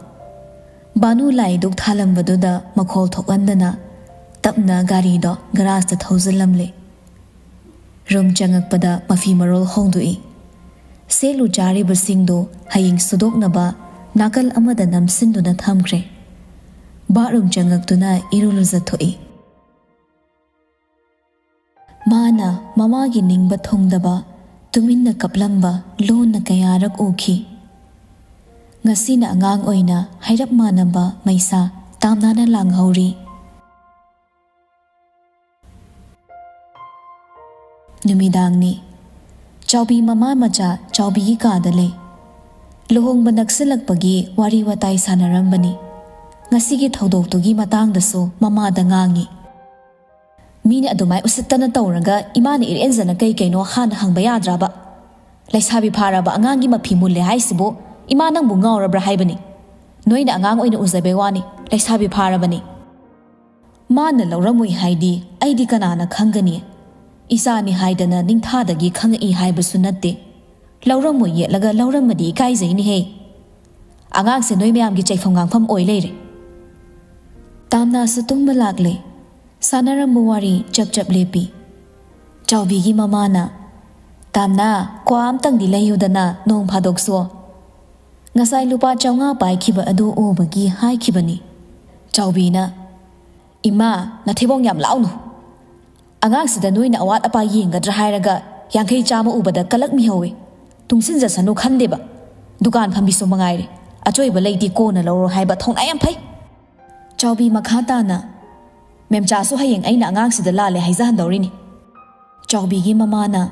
ꯕꯥꯅꯨ ꯂꯥꯏꯗꯨꯛ ꯊꯥꯂꯝꯕꯗꯨꯗ ꯃꯈꯣꯜ ꯊꯣꯛꯍꯟꯗꯅ ꯇꯞꯅ ꯒꯥꯔꯤꯗꯣ ꯒꯔꯥꯖꯇ ꯊꯧꯖꯤꯜꯂꯝꯂꯦ꯫ ꯔꯨꯝ ꯆꯪꯉꯛꯄꯗ ꯃꯐꯤ ꯃꯔꯣꯜ ꯍꯣꯡꯗꯣꯛꯏ꯫ ꯁꯦꯠꯂꯨ ꯆꯥꯔꯤꯕꯁꯤꯡꯗꯨ ꯍꯌꯦꯡ ꯁꯨꯗꯣꯛꯅꯕ ꯅꯥꯀꯜ ꯑꯃꯗ ꯅꯝꯁꯤꯟꯗꯨꯅ ꯊꯝꯈ꯭ꯔꯦ꯫ ꯕꯥꯠꯔꯨꯝ ꯆꯪꯉꯛꯇꯨꯅ ꯏꯔꯨ ꯂꯨꯖꯊꯣꯛꯏ꯫ ꯃꯥꯅ ꯃꯃꯥꯒꯤ ꯅꯤꯡꯕ ꯊꯨꯡꯗꯕ, ꯇꯨꯃꯤꯟꯅ ꯀꯞꯂꯝꯕ ꯂꯣꯟꯅ ꯀꯌꯥꯔꯛ ꯎꯈꯤ꯫ ꯉꯁꯤꯅ ꯑꯉꯥꯡ ꯑꯣꯏꯅ ꯍꯥꯏꯔꯞ ꯃꯥꯟꯅꯕ ꯃꯩꯁꯥ ꯇꯥꯝꯅꯥꯅ ꯂꯥꯡꯍꯧꯔꯤ꯫ ꯅꯨꯃꯤꯗꯥꯡꯅꯤ꯫ ꯆꯥꯎꯕꯤ ꯃꯃꯥ ꯃꯆꯥ ꯆꯥꯎꯕꯤꯒꯤ ꯀꯥꯗ ꯂꯩ꯫ ꯂꯨꯍꯣꯡꯕ ꯅꯛꯁꯤꯜꯂꯛꯄꯒꯤ ꯋꯥꯔꯤ ꯋꯥꯇꯥꯏ ꯁꯥꯟꯅꯔꯝꯕꯅꯤ꯫ ꯉꯁꯤꯒꯤ ꯊꯧꯗꯣꯛꯇꯨꯒꯤ ꯃꯇꯥꯡꯗꯁꯨ ꯃꯃꯥꯗ ꯉꯥꯡꯉꯤ꯫ "ꯃꯤꯅ ꯑꯗꯨꯃꯥꯏ ꯎꯁꯤꯠꯇꯅ ꯇꯧꯔꯒ ꯏꯃꯥꯅ ꯏꯔꯦꯟꯖꯅ ꯀꯩ ꯀꯩꯅꯣ ꯍꯥꯟꯅ ꯍꯪꯕ ꯌꯥꯗ꯭ꯔꯕ? ꯂꯩꯁꯥꯕꯤ ꯐꯥꯔꯕ ꯑꯉꯥꯡꯒꯤ ꯃꯐꯤ ꯃꯨꯜꯂꯦ ꯍꯥꯏꯁꯤꯕꯨ ꯏꯃꯥ ꯅꯪꯕꯨ ꯉꯥꯎꯔꯕ꯭ꯔꯥ ꯍꯥꯏꯕꯅꯤ? ꯅꯣꯏꯅ ꯑꯉꯥꯡ ꯑꯣꯏꯅ ꯎꯖꯕꯩ ꯋꯥꯅꯤ, ꯂꯩꯁꯥꯕꯤ ꯐꯥꯔꯕꯅꯤ"꯫ "ꯃꯥꯅ ꯂꯧꯔꯝꯃꯣꯏ ꯍꯥꯏꯗꯤ ꯑꯩꯗꯤ ꯀꯅꯥꯅ ꯈꯪꯒꯅꯤ? ꯏꯆꯥꯅꯤ ꯍꯥꯏꯗꯅ ꯅꯤꯡꯊꯥꯗꯒꯤ ꯈꯪꯉꯛꯏ ꯍꯥꯏꯕꯁꯨ ꯅꯠꯇꯦ꯫ ꯂꯧꯔꯝꯃꯣꯏ ꯌꯦꯠꯂꯒ ꯂꯧꯔꯝꯃꯗꯤ ꯏꯀꯥꯏꯖꯩꯅꯦꯍꯦ꯫ ꯑꯉꯥꯡꯁꯦ ꯅꯣꯏ ꯃꯌꯥꯝꯒꯤ ꯆꯩꯐꯝ ꯉꯥꯡꯐꯝ ꯑꯣꯏ ꯂꯩꯔꯦ"꯫ ꯇꯥꯝꯅꯥꯁꯨ ꯇꯨꯝꯕ ꯂꯥꯛꯂꯦ꯫ ꯁꯥꯟꯅꯔꯝꯕ ꯋꯥꯔꯤ ꯆꯞ ꯆꯞ ꯂꯦꯞꯄꯤ꯫ ꯆꯥꯎꯕꯤꯒꯤ ꯃꯃꯥꯅ, "ꯇꯥꯝꯅꯥ, ꯀ꯭ꯋꯥ ꯑꯝꯇꯪꯗꯤ ꯂꯩꯌꯨꯗꯅ ꯅꯣꯡ ꯐꯥꯗꯣꯛꯁꯨ"꯫ ꯉꯁꯥꯏ ꯂꯨꯄꯥ ꯆꯥꯝꯃꯉꯥ ꯄꯥꯏꯈꯤꯕ ꯑꯗꯨ ꯎꯕꯒꯤ ꯍꯥꯏꯈꯤꯕꯅꯤ꯫ ꯆꯥꯎꯕꯤꯅ, "ꯏꯃꯥ, ꯅꯊꯤꯕꯣꯡ ꯌꯥꯝ ꯂꯥꯎꯅꯨ꯫ ꯑꯉꯥꯡꯁꯤꯗ ꯅꯣꯏꯅ ꯑꯋꯥꯠ ꯑꯄꯥ ꯌꯦꯡꯒꯗ꯭ꯔꯥ ꯍꯥꯏꯔꯒ ꯌꯥꯡꯈꯩ ꯆꯥꯝꯃ ꯎꯕꯗ ꯀꯂꯛ ꯃꯤꯍꯧꯋꯦ꯫ ꯇꯨꯡꯁꯤꯟꯖꯁꯅꯨ ꯈꯟꯗꯦꯕ꯫ ꯗꯨꯀꯥꯟ ꯐꯝꯕꯤꯁꯨ ꯃꯉꯥꯏꯔꯦ꯫ ꯑꯆꯣꯏꯕ ꯂꯩꯗꯤ ꯀꯣꯟꯅ ꯂꯧꯔꯣ ꯍꯥꯏꯕ ꯊꯧꯅꯥ ꯌꯥꯝ ꯐꯩ"꯫ ꯆꯥꯎꯕꯤ ꯃꯈꯥ ꯇꯥꯅ, "ꯃꯦꯝꯆꯥꯁꯨ ꯍꯌꯦꯡ ꯑꯩꯅ ꯑꯉꯥꯡꯁꯤꯗ ꯂꯥꯜꯂꯦ ꯍꯥꯏꯖꯍꯟꯗꯧꯔꯤꯅꯤ"꯫ ꯆꯥꯎꯕꯤꯒꯤ ꯃꯃꯥꯅ,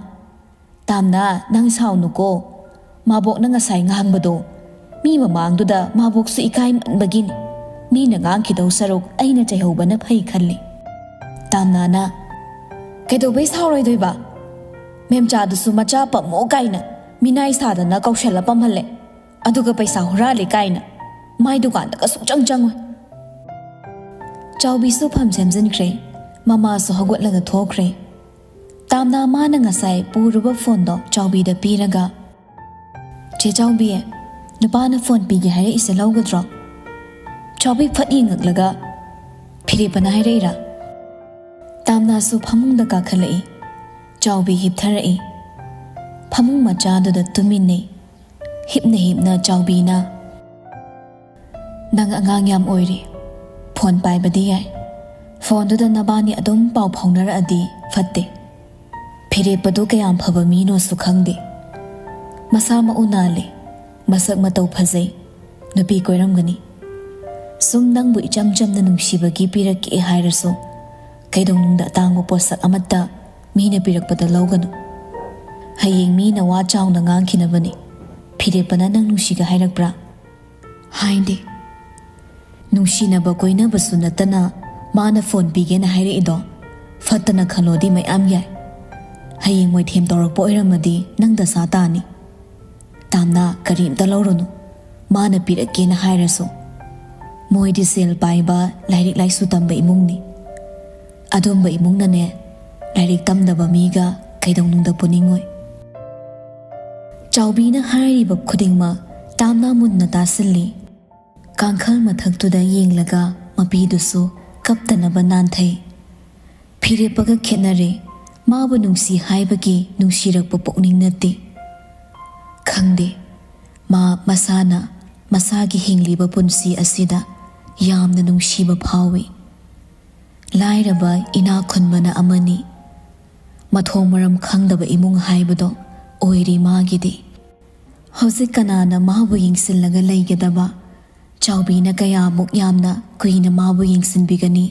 "ꯇꯥꯝꯅꯥ, ꯅꯪ ꯁꯥꯎꯅꯨꯀꯣ꯫ ꯃꯥꯕꯣꯛꯅ ꯉꯁꯥꯏ ꯉꯥꯡꯕꯗꯣ ꯃꯤ ꯃꯃꯥꯡꯗꯨꯗ ꯃꯥꯕꯣꯛꯁꯨ ꯏꯀꯥꯏꯃꯟꯕꯒꯤꯅꯤ꯫ ꯃꯤꯅ ꯉꯥꯡꯈꯤꯗꯧ ꯁꯔꯨꯛ ꯑꯩꯅ ꯆꯩꯍꯧꯕꯅ ꯐꯩ ꯈꯜꯂꯤ꯫ ꯇꯥꯝꯅꯥꯅ, "ꯀꯩꯗꯧꯕꯩ ꯁꯥꯎꯔꯣꯏꯗꯣꯏꯕ? ꯃꯦꯝꯆꯥꯗꯨꯁꯨ ꯃꯆꯥ ꯄꯝꯃꯣ ꯀꯥꯏꯅ ꯃꯤꯅꯥꯏ ꯁꯥꯗꯅ ꯀꯧꯁꯜꯂ ꯄꯝꯍꯜꯂꯦ꯫ ꯑꯗꯨꯒ ꯄꯩꯁꯥ ꯍꯨꯔꯥꯜꯂꯦ ꯀꯥꯏꯅ ꯃꯥꯏ ꯗꯨꯀꯥꯟꯗꯒ ꯁꯨꯡꯆꯪ ꯆꯪꯉꯣꯏ꯫" ꯆꯥꯎꯕꯤꯁꯨ ꯐꯝ ꯁꯦꯝꯖꯤꯟꯈ꯭ꯔꯦ꯫ ꯃꯃꯥꯁꯨ ꯍꯧꯒꯠꯂꯒ ꯊꯣꯛꯈ꯭ꯔꯦ꯫ ꯇꯥꯝꯅꯥ ꯃꯥꯅ ꯉꯁꯥꯏ ꯄꯨꯔꯨꯕ ꯐꯣꯟꯗꯣ ꯆꯥꯎꯕꯤꯗ ꯄꯤꯔꯒ, "ꯆꯦ ꯆꯥꯎꯕꯤ, ꯅꯨꯄꯥꯅ ꯐꯣꯟ ꯄꯤꯒꯦ ꯍꯥꯏꯔꯛꯏꯁꯦ ꯂꯧꯒꯗ꯭ꯔꯣ?" ꯆꯥꯎꯕꯤ ꯐꯠ ꯌꯦꯡꯉꯛꯂꯒ, "ꯐꯤꯔꯦꯞꯄꯅ ꯍꯥꯏꯔꯛꯏꯔꯥ?" ꯇꯥꯝꯅꯥꯁꯨ ꯐꯃꯨꯡꯗ ꯀꯥꯈꯠꯂꯛꯏ꯫ ꯆꯥꯎꯕꯤ ꯍꯤꯞꯊꯔꯛꯏ꯫ ꯐꯃꯨꯡ ꯃꯆꯥꯗꯨꯗ ꯇꯨꯃꯤꯟꯅꯩ꯫ ꯍꯤꯞꯅ ꯍꯤꯞꯅ ꯆꯥꯎꯕꯤꯅ, "ꯅꯪ ꯑꯉꯥꯡ ꯌꯥꯝ ꯑꯣꯏꯔꯤ꯫ ꯐꯣꯟ ꯄꯥꯏꯕꯗꯤ ꯌꯥꯏ꯫ ꯐꯣꯟꯗꯨꯗ ꯅꯕꯥꯅꯤ ꯑꯗꯨꯝ ꯄꯥꯎ ꯐꯥꯎꯅꯔꯛꯑꯗꯤ ꯐꯠꯇꯦ꯫ ꯐꯤꯔꯦꯞꯄꯗꯨ ꯀꯌꯥꯝ ꯐꯕ ꯃꯤꯅꯣꯁꯨ ꯈꯪꯗꯦ꯫ ꯃꯁꯥ ꯃꯎ ꯅꯥꯜꯂꯤ, ꯃꯁꯛ ꯃꯇꯧ ꯐꯖꯩ, ꯅꯨꯄꯤ ꯀꯣꯏꯔꯝꯒꯅꯤ꯫ ꯁꯨꯝ ꯅꯪꯕꯨ ꯏꯆꯝ ꯆꯝꯅ ꯅꯨꯡꯁꯤꯕꯒꯤ ꯄꯤꯔꯛꯀꯦ ꯍꯥꯏꯔꯁꯨ, ꯀꯩꯗꯧꯅꯨꯡꯗ ꯑꯇꯥꯡꯕ ꯄꯣꯠꯁꯛ ꯑꯃꯠꯇ ꯃꯤꯅ ꯄꯤꯔꯛꯄꯗ ꯂꯧꯒꯅꯨ꯫ ꯍꯌꯦꯡ ꯃꯤꯅ ꯋꯥ ꯆꯥꯎꯅ ꯉꯥꯡꯈꯤꯅꯕꯅꯤ꯫ ꯐꯤꯔꯦꯞꯄꯅ ꯅꯪ ꯅꯨꯡꯁꯤꯒ ꯍꯥꯏꯔꯛꯄ꯭ꯔꯥ?" "ꯍꯥꯏꯗꯦ꯫ ꯅꯨꯡꯁꯤꯅꯕ ꯀꯣꯏꯅꯕꯁꯨ ꯅꯠꯇꯅ ꯃꯥꯅ ꯐꯣꯟ ꯄꯤꯒꯦꯅ ꯍꯥꯏꯔꯛꯏꯗꯣ ꯐꯠꯇꯅ ꯈꯜꯂꯣꯗꯤ ꯃꯌꯥꯝ ꯌꯥꯏ꯫ ꯍꯌꯦꯡ ꯃꯣꯏꯊꯦꯝ ꯇꯧꯔꯛꯄ ꯑꯣꯏꯔꯝꯃꯗꯤ ꯅꯪ ꯗꯁꯥ ꯇꯥꯅꯤ꯫ ꯇꯥꯝꯅꯥ, ꯀꯔꯤꯝꯇ ꯂꯧꯔꯨꯅꯨ꯫ ꯃꯥꯅ ꯄꯤꯔꯛꯀꯦꯅ ꯍꯥꯏꯔꯁꯨ꯫ ꯃꯣꯏꯗꯤ ꯁꯦꯜ ꯄꯥꯏꯕ, ꯂꯥꯏꯔꯤꯛ ꯂꯥꯏꯁꯨ ꯇꯝꯕ ꯏꯃꯨꯡꯅꯤ꯫ ꯑꯗꯨꯝꯕ ꯏꯃꯨꯡꯅꯅꯦ, ꯂꯥꯏꯔꯤꯛ ꯇꯝꯗꯕ ꯃꯤꯒ ꯀꯩꯗꯧꯅꯨꯡꯗ ꯄꯨꯅꯤꯡꯉꯣꯏ꯫" ꯆꯥꯎꯕꯤꯅ ꯍꯥꯏꯔꯤꯕ ꯈꯨꯗꯤꯡꯃꯛ ꯇꯥꯝꯅꯥ ꯃꯨꯟꯅ ꯇꯥꯁꯤꯜꯂꯤ꯫ ꯀꯥꯡꯈꯜ ꯃꯊꯛꯇꯨꯗ ꯌꯦꯡꯂꯒ ꯃꯄꯤꯗꯨꯁꯨ ꯀꯞꯇꯅꯕ ꯅꯥꯟꯊꯩ꯫ ꯐꯤꯔꯦꯞꯄꯒ ꯈꯦꯠꯅꯔꯦ꯫ ꯃꯥꯕꯨ ꯅꯨꯡꯁꯤ ꯍꯥꯏꯕꯒꯤ ꯅꯨꯡꯁꯤꯔꯛꯄ ꯄꯨꯛꯅꯤꯡ ꯅꯠꯇꯦ꯫ ꯈꯪꯗꯦ, ꯃꯥ ꯃꯁꯥꯅ ꯃꯁꯥꯒꯤ ꯍꯤꯡꯂꯤꯕ ꯄꯨꯟꯁꯤ ꯑꯁꯤꯗ ꯌꯥꯝꯅ ꯅꯨꯡꯁꯤꯕ ꯐꯥꯎꯏ꯫ ꯂꯥꯏꯔꯕ ꯏꯅꯥꯛ ꯈꯨꯟꯕꯅ ꯑꯃꯅꯤ꯫ ꯃꯊꯣꯡ ꯃꯔꯝ ꯈꯪꯗꯕ ꯏꯃꯨꯡ ꯍꯥꯏꯕꯗꯣ ꯑꯣꯏꯔꯦ ꯃꯥꯒꯤꯗꯤ꯫ ꯍꯧꯖꯤꯛ ꯀꯅꯥꯅ ꯃꯥꯕꯨ ꯌꯦꯡꯁꯤꯜꯂꯒ ꯂꯩꯒꯗꯕ? ꯆꯥꯎꯕꯤꯅ ꯀꯌꯥꯃꯨꯛ ꯌꯥꯝꯅ ꯀꯨꯏꯅ ꯃꯥꯕꯨ ꯌꯦꯡꯁꯤꯟꯕꯤꯒꯅꯤ?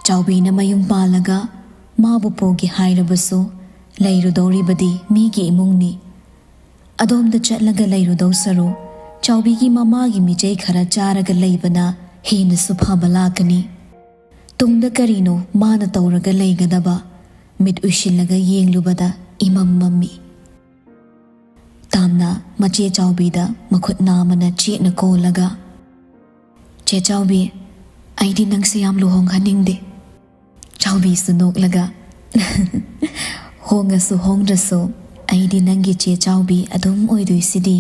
ꯆꯥꯎꯕꯤꯅ ꯃꯌꯨꯝ ꯄꯥꯜꯂꯒ ꯃꯥꯕꯨ ꯄꯨꯒꯦ ꯍꯥꯏꯔꯕꯁꯨ, ꯂꯩꯔꯨꯗꯧꯔꯤꯕꯗꯤ ꯃꯤꯒꯤ ꯏꯃꯨꯡꯅꯤ꯫ ꯑꯗꯣꯝꯗ ꯆꯠꯂꯒ ꯂꯩꯔꯨꯗꯧ ꯁꯔꯨꯛ, ꯆꯥꯎꯕꯤꯒꯤ ꯃꯃꯥꯒꯤ ꯃꯤꯆꯩ ꯈꯔ ꯆꯥꯔꯒ ꯂꯩꯕꯅ ꯍꯦꯟꯅꯁꯨ ꯐꯕ ꯂꯥꯛꯀꯅꯤ꯫ ꯇꯨꯡꯗ ꯀꯔꯤꯅꯣ ꯃꯥꯅ ꯇꯧꯔꯒ ꯂꯩꯒꯗꯕ? ꯃꯤꯠ ꯎꯏꯁꯤꯜꯂꯒ ꯌꯦꯡꯂꯨꯕꯗ ꯏꯃꯝ ꯃꯝꯃꯤ꯫ ꯇꯥꯝꯅ ꯃꯆꯦ ꯆꯥꯎꯕꯤꯗ ꯃꯈꯨꯠ ꯅꯥꯝꯃꯅ ꯆꯦꯠꯅ ꯀꯣꯜꯂꯒ, "ꯆꯦ ꯆꯥꯎꯕꯤ, ꯑꯩꯗꯤ ꯅꯪꯁꯦ ꯌꯥꯝ ꯂꯨꯍꯣꯡꯍꯟꯅꯤꯡꯗꯦ꯫" ꯆꯥꯎꯕꯤꯁꯨ ꯅꯣꯛꯂꯒ, "ꯍꯣꯡꯉꯁꯨ ꯍꯣꯡꯗ꯭ꯔꯁꯨ ꯑꯩꯗꯤ ꯅꯪꯒꯤ ꯆꯦ ꯆꯥꯎꯕꯤ ꯑꯗꯨꯝ ꯑꯣꯏꯗꯣꯏꯁꯤꯗꯤ꯫"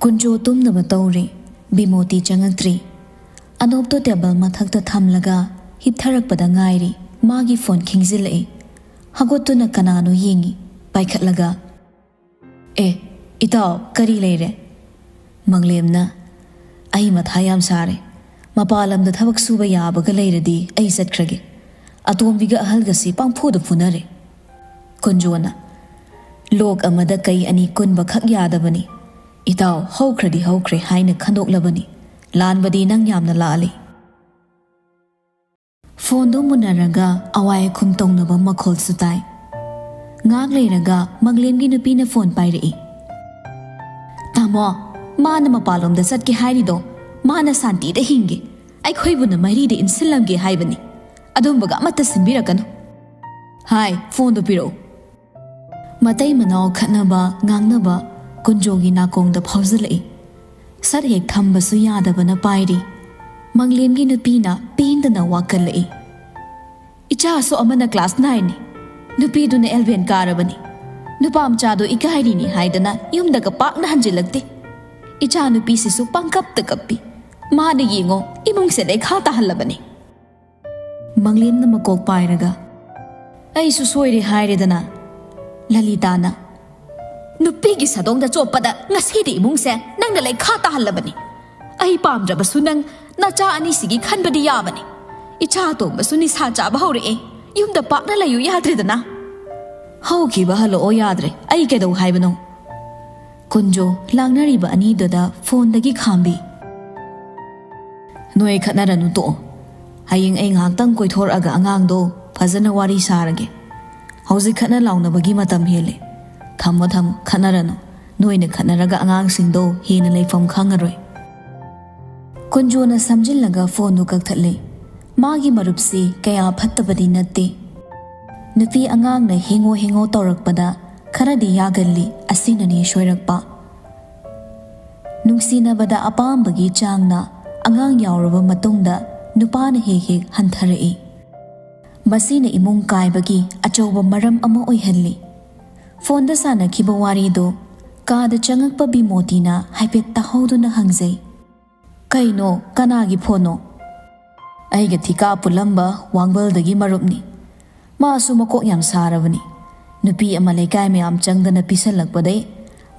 ꯀꯨꯟꯖꯣ ꯇꯨꯝꯅꯕ ꯇꯧꯔꯦ꯫ ꯕꯤꯃꯣꯇꯤ ꯆꯪꯉꯛꯇ꯭ꯔꯤ꯫ ꯑꯅꯣꯞꯇꯣ ꯇꯦꯕꯜ ꯃꯊꯛꯇ ꯊꯝꯂꯒ ꯍꯤꯞꯊꯔꯛꯄꯗ ꯉꯥꯏꯔꯤ꯫ ꯃꯥꯒꯤ ꯐꯣꯟ ꯈꯤꯡꯖꯤꯜꯂꯛꯏ꯫ ꯍꯧꯒꯠꯇꯨꯅ ꯀꯅꯥꯅꯣ ꯌꯦꯡꯉꯤ꯫ ꯄꯥꯏꯈꯠꯂꯒ, "ꯑꯦ, ꯏꯇꯥꯎ, ꯀꯔꯤ ꯂꯩꯔꯦ?" ꯃꯪꯂꯦꯝꯅ, "ꯑꯩ ꯃꯊꯥ ꯌꯥꯝ ꯁꯥꯔꯦ꯫ ꯃꯄꯥꯟ ꯂꯝꯗ ꯊꯕꯛ ꯁꯨꯕ ꯌꯥꯕꯒ ꯂꯩꯔꯗꯤ ꯑꯩ ꯆꯠꯈ꯭ꯔꯒꯦ꯫ ꯑꯇꯣꯝꯕꯤꯒ ꯑꯍꯜꯒꯁꯤ ꯄꯪꯐꯨꯗ ꯐꯨꯅꯔꯦ꯫" ꯀꯨꯟꯖꯣꯅ, "ꯂꯣꯛ ꯑꯃꯗ ꯀꯩ ꯑꯅꯤ ꯀꯨꯟꯕꯈꯛ ꯌꯥꯗꯕꯅꯤ꯫ ꯏꯇꯥꯎ, ꯍꯧꯈ꯭ꯔꯗꯤ ꯍꯧꯈ꯭ꯔꯦ ꯍꯥꯏꯅ ꯈꯟꯗꯣꯛꯂꯕꯅꯤ꯫ ꯂꯥꯟꯕꯗꯤ ꯅꯪ ꯌꯥꯝꯅ ꯂꯥꯜꯂꯤ꯫" ꯐꯣꯟꯗꯨ ꯃꯨꯟꯅꯔꯒ ꯑꯋꯥꯏ ꯑꯈꯨꯝ ꯇꯧꯅꯕ ꯃꯈꯣꯜꯁꯨ ꯇꯥꯏ꯫ ꯉꯥꯏꯍꯥꯛ ꯂꯩꯔꯒ ꯃꯪꯂꯦꯝꯒꯤ ꯅꯨꯄꯤꯅ ꯐꯣꯟ ꯄꯥꯏꯔꯛꯏ꯫ "ꯇꯥꯃꯣ, ꯃꯥꯅ ꯃꯄꯥꯟꯂꯣꯝꯗ ꯆꯠꯀꯦ ꯍꯥꯏꯔꯤꯗꯣ, ꯃꯥꯅ ꯁꯥꯟꯇꯤꯗ ꯍꯤꯡꯒꯦ, ꯑꯩꯈꯣꯏꯕꯨꯅ ꯃꯩꯔꯤꯗ ꯏꯟꯁꯤꯜꯂꯝꯒꯦ ꯍꯥꯏꯕꯅꯤ꯫ ꯑꯗꯨꯝꯕꯒ ꯑꯃꯠꯇ ꯁꯤꯟꯕꯤꯔꯛꯀꯅꯨ꯫" "ꯍꯥꯏ, ꯐꯣꯟꯗꯣ ꯄꯤꯔꯛꯎ꯫" ꯃꯇꯩ ꯃꯅꯥꯎ ꯈꯠꯅꯕ, ꯉꯥꯡꯅꯕ ꯀꯨꯟꯖꯣꯒꯤ ꯅꯥꯀꯣꯡꯗ ꯐꯥꯎꯖꯤꯜꯂꯛꯏ꯫ ꯁꯠ ꯍꯦꯛ ꯊꯝꯕꯁꯨ ꯌꯥꯗꯕꯅ ꯄꯥꯏꯔꯤ꯫ ꯃꯪꯂꯦꯝꯒꯤ ꯅꯨꯄꯤꯅ ꯄꯦꯟꯗꯅ ꯋꯥꯀꯠꯂꯛꯏ꯫ "ꯏꯆꯥꯁꯨ ꯑꯃꯅ ꯀ꯭ꯂꯥꯁ ꯅꯥꯏꯟꯅꯤ, ꯅꯨꯄꯤꯗꯨꯅ ꯑꯦꯂꯚꯦꯟ ꯀꯥꯔꯕꯅꯤ꯫ ꯅꯨꯄꯥ ꯃꯆꯥꯗꯣ ꯏꯀꯥꯏꯔꯤꯅꯤ ꯍꯥꯏꯗꯅ ꯌꯨꯝꯗꯒ ꯄꯥꯛꯅ ꯍꯟꯖꯤꯜꯂꯛꯇꯦ꯫ ꯏꯆꯥ ꯅꯨꯄꯤꯁꯤꯁꯨ ꯄꯪꯀꯞꯇ ꯀꯞꯄꯤ꯫ ꯃꯥꯅ ꯌꯦꯡꯉꯣ, ꯏꯃꯨꯡꯁꯦ ꯂꯩꯈꯥ ꯇꯥꯍꯜꯂꯕꯅꯤ꯫" ꯃꯪꯂꯦꯝꯅ ꯃꯀꯣꯛ ꯄꯥꯏꯔꯒ, "ꯑꯩꯁꯨ ꯁꯣꯏꯔꯦ ꯍꯥꯏꯔꯦꯗꯅ꯫" ꯂꯂꯤꯇꯥꯅ, "ꯅꯨꯄꯤꯒꯤ ꯁꯥꯗꯣꯡꯗ ꯆꯣꯞꯄꯗ ꯉꯁꯤꯗꯤ ꯏꯃꯨꯡꯁꯦ ꯅꯪꯅ ꯂꯩꯈꯥ ꯇꯥꯍꯜꯂꯕꯅꯤ꯫ ꯑꯩ ꯄꯥꯝꯗ꯭ꯔꯕꯁꯨ ꯅꯪ ꯅꯆꯥ ꯑꯅꯤꯁꯤꯒꯤ ꯈꯟꯕꯗꯤ ꯌꯥꯕꯅꯤ꯫ ꯏꯆꯥ ꯑꯇꯣꯝꯕꯁꯨ ꯅꯤꯁꯥ ꯆꯥꯕ ꯍꯧꯔꯛꯑꯦ꯫ ꯌꯨꯝꯗ ꯄꯥꯛꯅ ꯂꯩꯌꯨ ꯌꯥꯗ꯭ꯔꯦꯗꯅ꯫" "ꯍꯧꯈꯤꯕ ꯍꯜꯂꯛꯑꯣ ꯌꯥꯗ꯭ꯔꯦ꯫ ꯑꯩ ꯀꯩꯗꯧ ꯍꯥꯏꯕꯅꯣ?" ꯀꯨꯟꯖꯣ ꯂꯥꯡꯅꯔꯤꯕ ꯑꯅꯤꯗꯨꯗ ꯐꯣꯟꯗꯒꯤ ꯈꯥꯝꯕꯤ꯫ "ꯅꯣꯏ ꯈꯠꯅꯔꯅꯨ, ꯇꯣꯛꯑꯣ꯫ ꯍꯌꯦꯡ ꯑꯩ ꯉꯥꯏꯍꯥꯛꯇꯪ ꯀꯣꯏꯊꯣꯔꯛꯑꯒ ꯑꯉꯥꯡꯗꯣ ꯐꯖꯅ ꯋꯥꯔꯤ ꯁꯥꯔꯒꯦ꯫ "ꯍꯧꯖꯤꯛ ꯈꯠꯅ ꯂꯥꯎꯅꯕꯒꯤ ꯃꯇꯝ ꯍꯦꯜꯂꯦ꯫ ꯊꯝꯃꯣ, ꯊꯝꯃꯣ, ꯈꯠꯅꯔꯅꯨ꯫ ꯅꯣꯏꯅ ꯈꯠꯅꯔꯒ ꯑꯉꯥꯡꯁꯤꯡꯗꯣ ꯍꯦꯟꯅ ꯂꯩꯐꯝ ꯈꯪꯉꯔꯣꯏ꯫" ꯀꯨꯟꯖꯣꯅ ꯁꯝꯖꯤꯜꯂꯒ ꯐꯣꯟꯗꯨ ꯀꯛꯊꯠꯂꯦ꯫ ꯃꯥꯒꯤ ꯃꯔꯨꯞꯁꯤ ꯀꯌꯥ ꯐꯠꯇꯕꯗꯤ ꯅꯠꯇꯦ꯫ ꯅꯨꯄꯤ ꯑꯉꯥꯡꯅ ꯍꯦꯡꯉꯣ ꯍꯦꯡꯉꯣ ꯇꯧꯔꯛꯄꯗ ꯈꯔꯗꯤ ꯌꯥꯒꯜꯂꯤ, ꯑꯁꯤꯅꯅꯤ ꯁꯣꯏꯔꯛꯄ꯫ ꯅꯨꯡꯁꯤꯅꯕꯗ ꯑꯄꯥꯝꯕꯒꯤ ꯆꯥꯡꯅ ꯑꯉꯥꯡ ꯌꯥꯎꯔꯕ ꯃꯇꯨꯡꯗ ꯅꯨꯄꯥꯅ ꯍꯦꯛ ꯍꯦꯛ ꯍꯟꯊꯔꯛꯏ꯫ ꯃꯁꯤꯅ ꯏꯃꯨꯡ ꯀꯥꯏꯕꯒꯤ ꯑꯆꯧꯕ ꯃꯔꯝ ꯑꯃ ꯑꯣꯏꯍꯜꯂꯤ꯫ ꯐꯣꯟꯗ ꯁꯥꯟꯅꯈꯤꯕ ꯋꯥꯔꯤꯗꯨ ꯀꯥꯗ ꯆꯪꯉꯛꯄ ꯕꯤꯃꯣꯇꯤꯅ ꯍꯥꯏꯐꯦꯠ ꯇꯥꯍꯧꯗꯨꯅ ꯍꯪꯖꯩ, "ꯀꯩꯅꯣ? ꯀꯅꯥꯒꯤ ꯐꯣꯟꯅꯣ?" "ꯑꯩꯒ ꯊꯤꯀꯥ ꯄꯨꯜꯂꯝꯕ ꯋꯥꯡꯕꯜꯗꯒꯤ ꯃꯔꯨꯞꯅꯤ꯫ ꯃꯥꯁꯨ ꯃꯀꯣꯛ ꯌꯥꯝ ꯁꯥꯔꯕꯅꯤ꯫ ꯅꯨꯄꯤ ꯑꯃ ꯂꯩꯀꯥꯏ ꯃꯌꯥꯝ ꯆꯪꯗꯅ ꯄꯤꯁꯜꯂꯛꯄꯗꯩ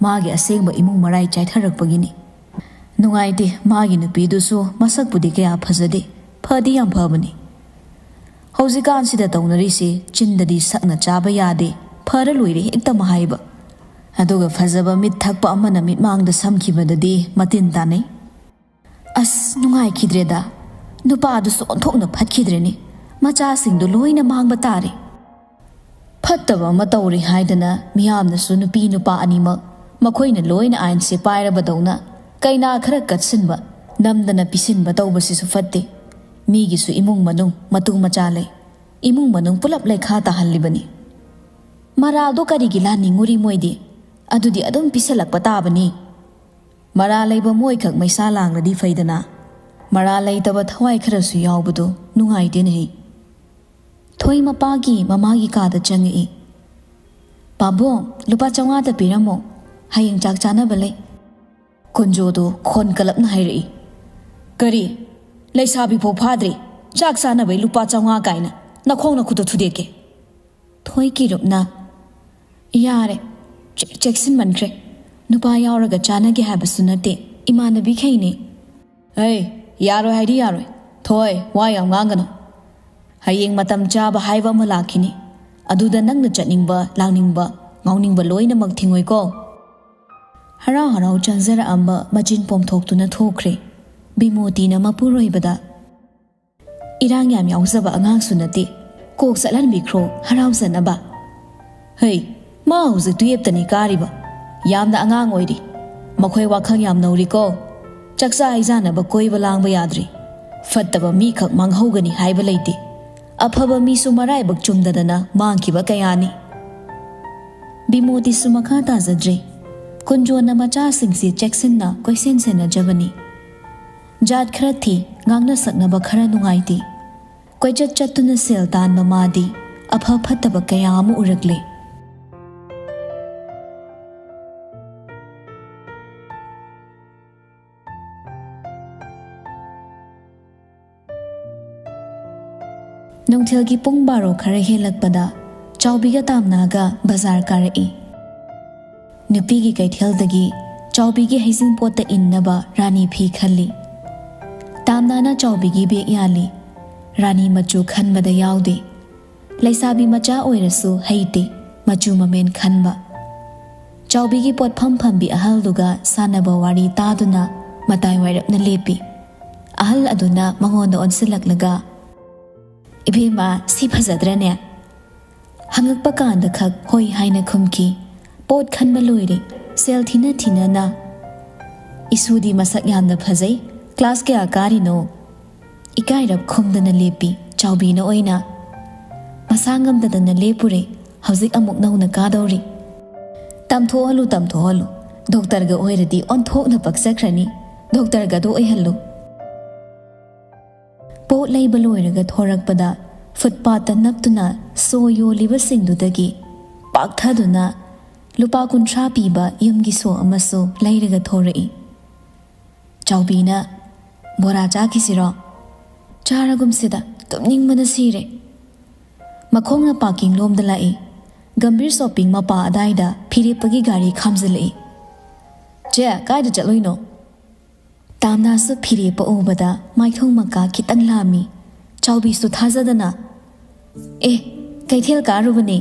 ꯃꯥꯒꯤ ꯑꯁꯦꯡꯕ ꯏꯃꯨꯡ ꯃꯔꯥꯏ ꯆꯥꯏꯊꯔꯛꯄꯒꯤꯅꯤ꯫ ꯅꯨꯡꯉꯥꯏꯇꯦ, ꯃꯥꯒꯤ ꯅꯨꯄꯤꯗꯨꯁꯨ ꯃꯁꯛꯄꯨꯗꯤ ꯀꯌꯥ ꯐꯖꯗꯦ, ꯐꯗꯤ ꯌꯥꯝ ꯐꯕꯅꯤ꯫ ꯍꯧꯖꯤꯛꯀꯥꯟꯁꯤꯗ ꯇꯧꯅꯔꯤꯁꯦ ꯆꯤꯟꯗꯗꯤ ꯁꯛꯅ ꯆꯥꯕ ꯌꯥꯗꯦ, ꯐꯔ ꯂꯣꯏꯔꯦ ꯍꯦꯛꯇ ꯍꯥꯏꯕ꯫ ꯑꯗꯨꯒ ꯐꯖꯕ ꯃꯤꯠ ꯊꯛꯄ ꯑꯃꯅ ꯃꯤꯠꯃꯥꯡꯗ ꯁꯝꯈꯤꯕꯗꯗꯤ ꯃꯇꯤꯟ ꯇꯥꯅꯩ꯫ ꯑꯁ, ꯅꯨꯡꯉꯥꯏꯈꯤꯗ꯭ꯔꯦꯗ꯫ ꯅꯨꯄꯥꯗꯨꯁꯨ ꯑꯣꯟꯊꯣꯛꯅ ꯐꯠꯈꯤꯗ꯭ꯔꯦꯅꯦ꯫ ꯃꯆꯥꯁꯤꯡꯗꯨ ꯂꯣꯏꯅ ꯃꯥꯡꯕ ꯇꯥꯔꯦ꯫ ꯐꯠꯇꯕ ꯑꯃ ꯇꯧꯔꯦ ꯍꯥꯏꯗꯅ ꯃꯤꯌꯥꯝꯅꯁꯨ ꯅꯨꯄꯤ ꯅꯨꯄꯥ ꯑꯅꯤꯃꯛ ꯃꯈꯣꯏꯅ ꯂꯣꯏꯅ ꯑꯥꯏꯟꯁꯦ ꯄꯥꯏꯔꯕꯗꯧꯅ ꯀꯩꯅꯥ ꯈꯔ ꯀꯠꯁꯤꯟꯕ, ꯅꯝꯗꯅ ꯄꯤꯁꯤꯟꯕ ꯇꯧꯕꯁꯤꯁꯨ ꯐꯠꯇꯦ꯫ ꯃꯤꯒꯤꯁꯨ ꯏꯃꯨꯡ ꯃꯅꯨꯡ ꯃꯇꯨ ꯃꯆꯥ ꯂꯩ꯫ ꯏꯃꯨꯡ ꯃꯅꯨꯡ ꯄꯨꯂꯞ ꯂꯩꯈꯥ ꯇꯥꯍꯜꯂꯤꯕꯅꯤ꯫ ꯃꯔꯥꯜꯗꯣ ꯀꯔꯤꯒꯤ ꯂꯥꯟꯅꯤꯡꯉꯨꯔꯤ ꯃꯣꯏꯗꯤ? ꯑꯗꯨꯗꯤ ꯑꯗꯨꯝ ꯄꯤꯁꯜꯂꯛꯄ ꯇꯥꯕꯅꯤ꯫ ꯃꯔꯥꯜ ꯂꯩꯕ ꯃꯣꯏꯈꯛ ꯃꯩꯁꯥ ꯂꯥꯡꯂꯗꯤ ꯐꯩꯗꯅ, ꯃꯔꯥꯜ ꯂꯩꯇꯕ ꯊꯋꯥꯏ ꯈꯔꯁꯨ ꯌꯥꯎꯕꯗꯣ ꯅꯨꯡꯉꯥꯏꯇꯦꯅꯦꯍꯦ꯫" ꯊꯣꯏ ꯃꯄꯥꯒꯤ ꯃꯃꯥꯒꯤ ꯀꯥꯗ ꯆꯪꯉꯛꯏ꯫ "ꯄꯥꯕꯣ, ꯂꯨꯄꯥ ꯆꯥꯝꯃꯉꯥꯗ ꯄꯤꯔꯝꯃꯣ, ꯍꯌꯦꯡ ꯆꯥꯛ ꯆꯥꯅꯕ ꯂꯩ꯫" ꯀꯨꯟꯖꯣꯗꯣ ꯈꯣꯟ ꯀꯂꯞꯅ ꯍꯥꯏꯔꯛꯏ꯫ "ꯀꯔꯤ? ꯂꯩꯁꯥꯕꯤ ꯐꯥꯎ ꯐꯥꯗ꯭ꯔꯤ, ꯆꯥꯛ ꯆꯥꯅꯕꯩ ꯂꯨꯄꯥ ꯆꯥꯝꯃꯉꯥ ꯀꯥꯏꯅ? ꯅꯈꯣꯡ ꯅꯈꯨꯠꯇꯣ ꯊꯨꯗꯦꯛꯀꯦ꯫" ꯊꯣꯏ ꯀꯤꯔꯨꯞꯅ, "ꯌꯥꯔꯦ, ꯆꯦ-, ꯆꯦꯛꯁꯤꯟꯃꯟꯈ꯭ꯔꯦ꯫ ꯅꯨꯄꯥ ꯌꯥꯎꯔꯒ ꯆꯥꯅꯒꯦ ꯍꯥꯏꯕꯁꯨ ꯅꯠꯇꯦ, ꯏꯃꯥꯟꯅꯕꯤꯈꯩꯅꯦ꯫" "ꯑꯩ, ꯌꯥꯔꯣꯏ ꯍꯥꯏꯗꯤ ꯌꯥꯔꯣꯏ꯫ ꯊꯣꯏ, ꯋꯥ ꯌꯥꯝ ꯉꯥꯡꯒꯅꯨ꯫ ꯍꯌꯦꯡ ꯃꯇꯝ ꯆꯥꯕ ꯍꯥꯏꯕ ꯑꯃ ꯂꯥꯛꯈꯤꯅꯤ꯫ ꯑꯗꯨꯗ ꯅꯪꯅ ꯆꯠꯅꯤꯡꯕ, ꯂꯥꯡꯅꯤꯡꯕ, ꯉꯥꯎꯅꯤꯡꯕ ꯂꯣꯏꯅꯃꯛ ꯊꯤꯡꯉꯣꯏꯀꯣ꯫" ꯍꯔꯥꯎ ꯍꯔꯥꯎ ꯆꯪꯖꯔꯛꯑꯝꯕ ꯃꯆꯤꯟ ꯄꯣꯝꯊꯣꯛꯇꯨꯅ ꯊꯣꯛꯈ꯭ꯔꯦ꯫ ꯕꯤꯃꯣꯇꯤꯅ ꯃꯄꯨꯔꯣꯏꯕꯗ, "ꯏꯔꯥꯡ ꯌꯥꯝ ꯌꯥꯎꯖꯕ ꯑꯉꯥꯡꯁꯨ ꯅꯠꯇꯦ, ꯀꯣꯛ ꯆꯠꯍꯟꯕꯤꯈ꯭ꯔꯣ ꯍꯔꯥꯎꯖꯅꯕ꯫ "ꯍꯩ, ꯃꯥ ꯍꯧꯖꯤꯛ ꯇꯨꯌꯦꯞꯇꯅꯤ ꯀꯥꯔꯤꯕ꯫ ꯌꯥꯝꯅ ꯑꯉꯥꯡ ꯑꯣꯏꯔꯤ꯫ ꯃꯈꯣꯏ ꯋꯥꯈꯜ ꯌꯥꯝ ꯅꯧꯔꯤꯀꯣ꯫ ꯆꯥꯛꯆꯥ ꯍꯩꯖꯥꯟꯅꯕ ꯀꯣꯏꯕ ꯂꯥꯡꯕ ꯌꯥꯗ꯭ꯔꯤ꯫ ꯐꯠꯇꯕ ꯃꯤꯈꯛ ꯃꯥꯡꯍꯧꯒꯅꯤ ꯍꯥꯏꯕ ꯂꯩꯇꯦ꯫ ꯑꯐꯕ ꯃꯤꯁꯨ ꯃꯔꯥꯏꯕꯛ ꯆꯨꯝꯗꯗꯅ ꯃꯥꯡꯈꯤꯕ ꯀꯌꯥꯅꯤ"꯫ ꯕꯤꯃꯣꯇꯤꯁꯨ ꯃꯈꯥ ꯇꯥꯖꯗ꯭ꯔꯦ꯫ ꯀꯨꯟꯖꯣꯟꯅ ꯃꯆꯥꯁꯤꯡꯁꯤ ꯆꯦꯛꯁꯤꯟꯅ ꯀꯣꯏꯁꯦꯟ ꯁꯦꯟꯅꯖꯕꯅꯤ꯫ ꯖꯥꯠ ꯈꯔ ꯊꯤ, ꯉꯥꯡꯅ ꯁꯛꯅꯕ ꯈꯔ ꯅꯨꯡꯉꯥꯏꯇꯦ꯫ ꯀꯣꯏꯆꯠ ꯆꯠꯇꯨꯅ ꯁꯦꯜ ꯇꯥꯟꯕ ꯃꯥꯗꯤ ꯑꯐ ꯐꯠꯇꯕ ꯀꯌꯥ ꯑꯃ ꯎꯔꯛꯂꯦ꯫ ꯅꯨꯡꯊꯤꯜꯒꯤ ꯄꯨꯡ ꯕꯥꯔꯣ ꯈꯔ ꯍꯦꯜꯂꯛꯄꯗ ꯆꯥꯎꯕꯤꯒ ꯇꯥꯝꯅꯥꯒ ꯕꯖꯥꯔ ꯀꯥꯔꯛꯏ꯫ ꯅꯨꯄꯤꯒꯤ ꯀꯩꯊꯦꯜꯗꯒꯤ ꯆꯥꯎꯕꯤꯒꯤ ꯍꯩꯖꯤꯡꯄꯣꯠꯇ ꯏꯟꯅꯕ ꯔꯥꯅꯤ ꯐꯤ ꯈꯜꯂꯤ꯫ ꯇꯥꯝꯅꯥꯅ ꯆꯥꯎꯕꯤꯒꯤ ꯕꯦꯒ ꯌꯥꯜꯂꯤ꯫ ꯔꯥꯅꯤ ꯃꯆꯨ ꯈꯟꯕꯗ ꯌꯥꯎꯗꯦ꯫ ꯂꯩꯁꯥꯕꯤ ꯃꯆꯥ ꯑꯣꯏꯔꯁꯨ ꯍꯩꯇꯦ, ꯃꯆꯨ ꯃꯃꯦꯟ ꯈꯟꯕ꯫ ꯆꯥꯎꯕꯤꯒꯤ ꯄꯣꯠꯐꯝ ꯐꯝꯕꯤ ꯑꯍꯜꯗꯨꯒ ꯁꯥꯟꯅꯕ ꯋꯥꯔꯤ ꯇꯥꯗꯨꯅ ꯃꯇꯥꯏ ꯋꯥꯏꯔꯞꯅ ꯂꯦꯞꯄꯤ꯫ ꯑꯍꯜ ꯑꯗꯨꯅ ꯃꯉꯣꯟꯗ ꯑꯣꯟꯁꯤꯜꯂꯛꯂꯒ, "ꯏꯕꯦꯝꯃ, ꯁꯤ ꯐꯖꯗ꯭ꯔꯅꯦ?" ꯍꯪꯉꯛꯄ ꯀꯥꯟꯗ ꯈꯛ ꯍꯣꯏ ꯍꯥꯏꯅ ꯈꯨꯝꯈꯤ꯫ ꯄꯣꯠ ꯈꯟꯕ ꯂꯣꯏꯔꯦ꯫ ꯁꯦꯜ ꯊꯤꯅ ꯊꯤꯅꯅ, "ꯏꯁꯨꯗꯤ ꯃꯁꯛ ꯌꯥꯝꯅ ꯐꯖꯩ꯫ ꯀ꯭ꯂꯥꯁ ꯀꯌꯥ ꯀꯥꯔꯤꯅꯣ?" ꯏꯀꯥꯏꯔꯞ ꯈꯨꯝꯗꯅ ꯂꯦꯞꯄꯤ꯫ ꯆꯥꯎꯕꯤꯅ ꯑꯣꯏꯅ, "ꯃꯁꯥ ꯉꯝꯗꯗꯅ ꯂꯦꯞꯄꯨꯔꯦ꯫ ꯍꯧꯖꯤꯛ ꯑꯃꯨꯛ ꯅꯧꯅ ꯀꯥꯗꯧꯔꯤ"꯫ "ꯇꯝꯊꯣꯛꯍꯜꯂꯨ, ꯇꯝꯊꯣꯛꯍꯜꯂꯨ꯫ ꯗꯣꯛꯇꯔꯒ ꯑꯣꯏꯔꯗꯤ ꯑꯣꯟꯊꯣꯛꯅ ꯄꯛꯆꯈ꯭ꯔꯅꯤ꯫ ꯗꯣꯛꯇꯔꯒꯗꯣ ꯑꯣꯏꯍꯜꯂꯨ"꯫ ꯄꯣꯠ ꯂꯩꯕ ꯂꯣꯏꯔꯒ ꯊꯣꯔꯛꯄꯗ ꯐꯨꯠꯄꯥꯠꯇ ꯅꯞꯇꯨꯅ ꯁꯣ ꯌꯣꯜꯂꯤꯕꯁꯤꯡꯗꯨꯗꯒꯤ ꯄꯥꯛꯊꯗꯨꯅ ꯂꯨꯄꯥ ꯀꯨꯟꯊ꯭ꯔꯥ ꯄꯤꯕ ꯌꯨꯝꯒꯤ ꯁꯣ ꯑꯃꯁꯨ ꯂꯩꯔꯒ ꯊꯣꯔꯛꯏ꯫ ꯆꯥꯎꯕꯤꯅ, "ꯕꯣꯔꯥ ꯆꯥꯈꯤꯁꯤꯔꯣ?" "ꯆꯥꯔꯒꯨꯝꯁꯤꯗ, ꯇꯨꯝꯅꯤꯡꯕꯅ ꯁꯤꯔꯦ"꯫ ꯃꯈꯣꯡꯅ ꯄꯥꯔꯀꯤꯡ ꯂꯣꯝꯗ ꯂꯥꯛꯏ꯫ ꯒꯝꯚꯤꯔ ꯁꯣꯞꯄꯤꯡ ꯃꯄꯥ ꯑꯗꯥꯏꯗ ꯐꯤꯔꯦꯞꯄꯒꯤ ꯒꯥꯔꯤ ꯈꯥꯝꯖꯤꯜꯂꯛꯏ꯫ "ꯆꯦ, ꯀꯥꯏꯗ ꯆꯠꯂꯨꯏꯅꯣ?" ꯇꯥꯝꯅꯥꯁꯨ ꯐꯤꯔꯦꯞꯄ ꯎꯕꯗ ꯃꯥꯏꯊꯣꯡ ꯃꯀꯥ ꯈꯤꯇꯪ ꯂꯥꯝꯃꯤ꯫ ꯆꯥꯎꯕꯤꯁꯨ ꯊꯥꯖꯗꯅ, "ꯑꯦ, ꯀꯩꯊꯦꯜ ꯀꯥꯔꯨꯕꯅꯦ꯫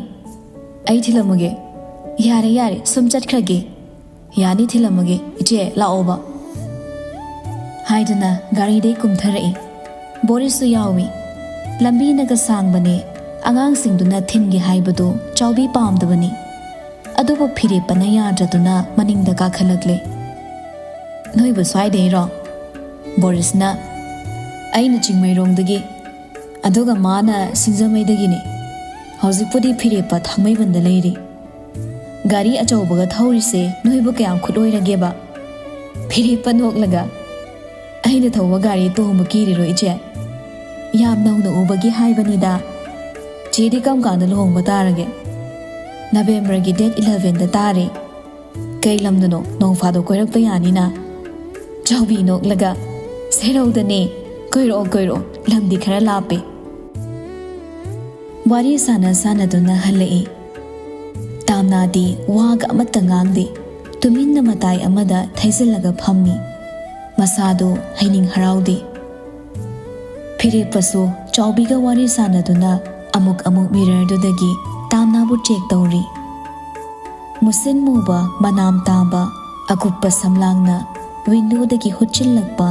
ꯑꯩ ꯊꯤꯜꯂꯝꯃꯒꯦ"꯫ "ꯌꯥꯔꯦ, ꯌꯥꯔꯦ, ꯁꯨꯝ ꯆꯠꯈ꯭ꯔꯒꯦ"꯫ "ꯌꯥꯅꯤ, ꯊꯤꯜꯂꯝꯃꯒꯦ꯫ ꯏꯆꯦ, ꯂꯥꯛꯑꯣꯕ"꯫ ꯍꯥꯏꯗꯨꯅ ꯒꯥꯔꯤꯗꯩ ꯀꯨꯝꯊꯔꯛꯏ꯫ ꯕꯣꯔꯤꯁꯁꯨ ꯌꯥꯎꯏ꯫ ꯂꯝꯕꯤꯅꯒ ꯁꯥꯡꯕꯅꯦ, ꯑꯉꯥꯡꯁꯤꯡꯗꯨꯅ ꯊꯤꯟꯒꯦ ꯍꯥꯏꯕꯗꯨ ꯆꯥꯎꯕꯤ ꯄꯥꯝꯗꯕꯅꯤ꯫ ꯑꯗꯨꯕꯨ ꯐꯤꯔꯦꯞꯄꯅ ꯌꯥꯗ꯭ꯔꯗꯨꯅ ꯃꯅꯤꯡꯗ ꯀꯥꯈꯠꯂꯛꯂꯦ꯫ "ꯅꯣꯏꯕꯨ ꯁ꯭ꯋꯥꯏꯗꯩꯔꯣ?" ꯕꯣꯔꯤꯁꯅ, "ꯑꯩꯅ ꯆꯤꯡꯃꯩꯔꯣꯡꯗꯒꯤ, ꯑꯗꯨꯒ ꯃꯥꯅ ꯁꯤꯡꯖꯃꯩꯗꯒꯤꯅꯤ꯫ ꯍꯧꯖꯤꯛꯄꯨꯗꯤ ꯐꯤꯔꯦꯞꯄ ꯊꯥꯡꯃꯩꯕꯟꯗ ꯂꯩꯔꯤ꯫ ꯒꯥꯔꯤ ꯑꯆꯧꯕꯒ ꯊꯧꯔꯤꯁꯦ ꯅꯣꯏꯕꯨ ꯀꯌꯥꯝ ꯈꯨꯠꯂꯣꯏꯔꯒꯦꯕ?" ꯐꯤꯔꯦꯞꯄ ꯅꯣꯛꯂꯒ, "ꯑꯩꯅ ꯊꯧꯕ ꯒꯥꯔꯤ ꯇꯣꯡꯕ ꯀꯤꯔꯤꯔꯣ, ꯏꯆꯦ? ꯌꯥꯝ ꯅꯧꯅ ꯎꯕꯒꯤ ꯍꯥꯏꯕꯅꯤꯗ꯫ ꯆꯦꯗꯤ ꯀꯔꯝ ꯀꯥꯟꯗ ꯂꯨꯍꯣꯡꯕ ꯇꯥꯔꯒꯦ?" "ꯅꯕꯦꯝꯕꯔꯒꯤ ꯗꯦꯠ ꯏꯂꯚꯦꯟꯗ ꯇꯥꯔꯦ꯫ ꯀꯩ ꯂꯝꯗꯅꯣ? ꯅꯣꯡ ꯐꯥꯗꯣꯛ ꯀꯣꯏꯔꯛꯄ ꯌꯥꯅꯤꯅ?" ꯆꯥꯎꯕꯤ ꯅꯣꯛꯂꯒ, "ꯁꯦꯔꯧꯗꯅꯦ꯫ ꯀꯣꯏꯔꯛꯑꯣ, ꯀꯣꯏꯔꯛꯑꯣ꯫ ꯂꯝꯗꯤ ꯈꯔ ꯂꯥꯞꯄꯦ꯫" ꯋꯥꯔꯤ ꯁꯥꯟꯅ ꯁꯥꯟꯅꯗꯨꯅ ꯍꯜꯂꯛꯏ꯫ ꯇꯥꯝꯅꯥꯗꯤ ꯋꯥꯒ ꯑꯃꯠꯇ ꯉꯥꯡꯗꯦ꯫ ꯇꯨꯃꯤꯟꯅ ꯃꯇꯥꯏ ꯑꯃꯗ ꯊꯩꯖꯤꯜꯂꯒ ꯐꯝꯃꯤ꯫ ꯃꯁꯥꯗꯨ ꯍꯩꯅꯤꯡ ꯍꯔꯥꯎꯗꯦ꯫ ꯐꯤꯔꯦꯞꯄꯁꯨ ꯆꯥꯎꯕꯤꯒ ꯋꯥꯔꯤ ꯁꯥꯟꯅꯗꯨꯅ ꯑꯃꯨꯛ ꯑꯃꯨꯛ ꯃꯤꯔꯔꯗꯨꯗꯒꯤ ꯇꯥꯝꯅꯥꯕꯨ ꯆꯦꯛ ꯇꯧꯔꯤ꯫ ꯃꯨꯁꯤꯟ ꯃꯨꯕ, ꯃꯅꯥꯝ ꯇꯥꯕ, ꯑꯀꯨꯞꯄ ꯁꯝꯂꯥꯡꯅ ꯋꯤꯟꯗꯣꯗꯒꯤ ꯍꯨꯠꯆꯤꯜꯂꯛꯄ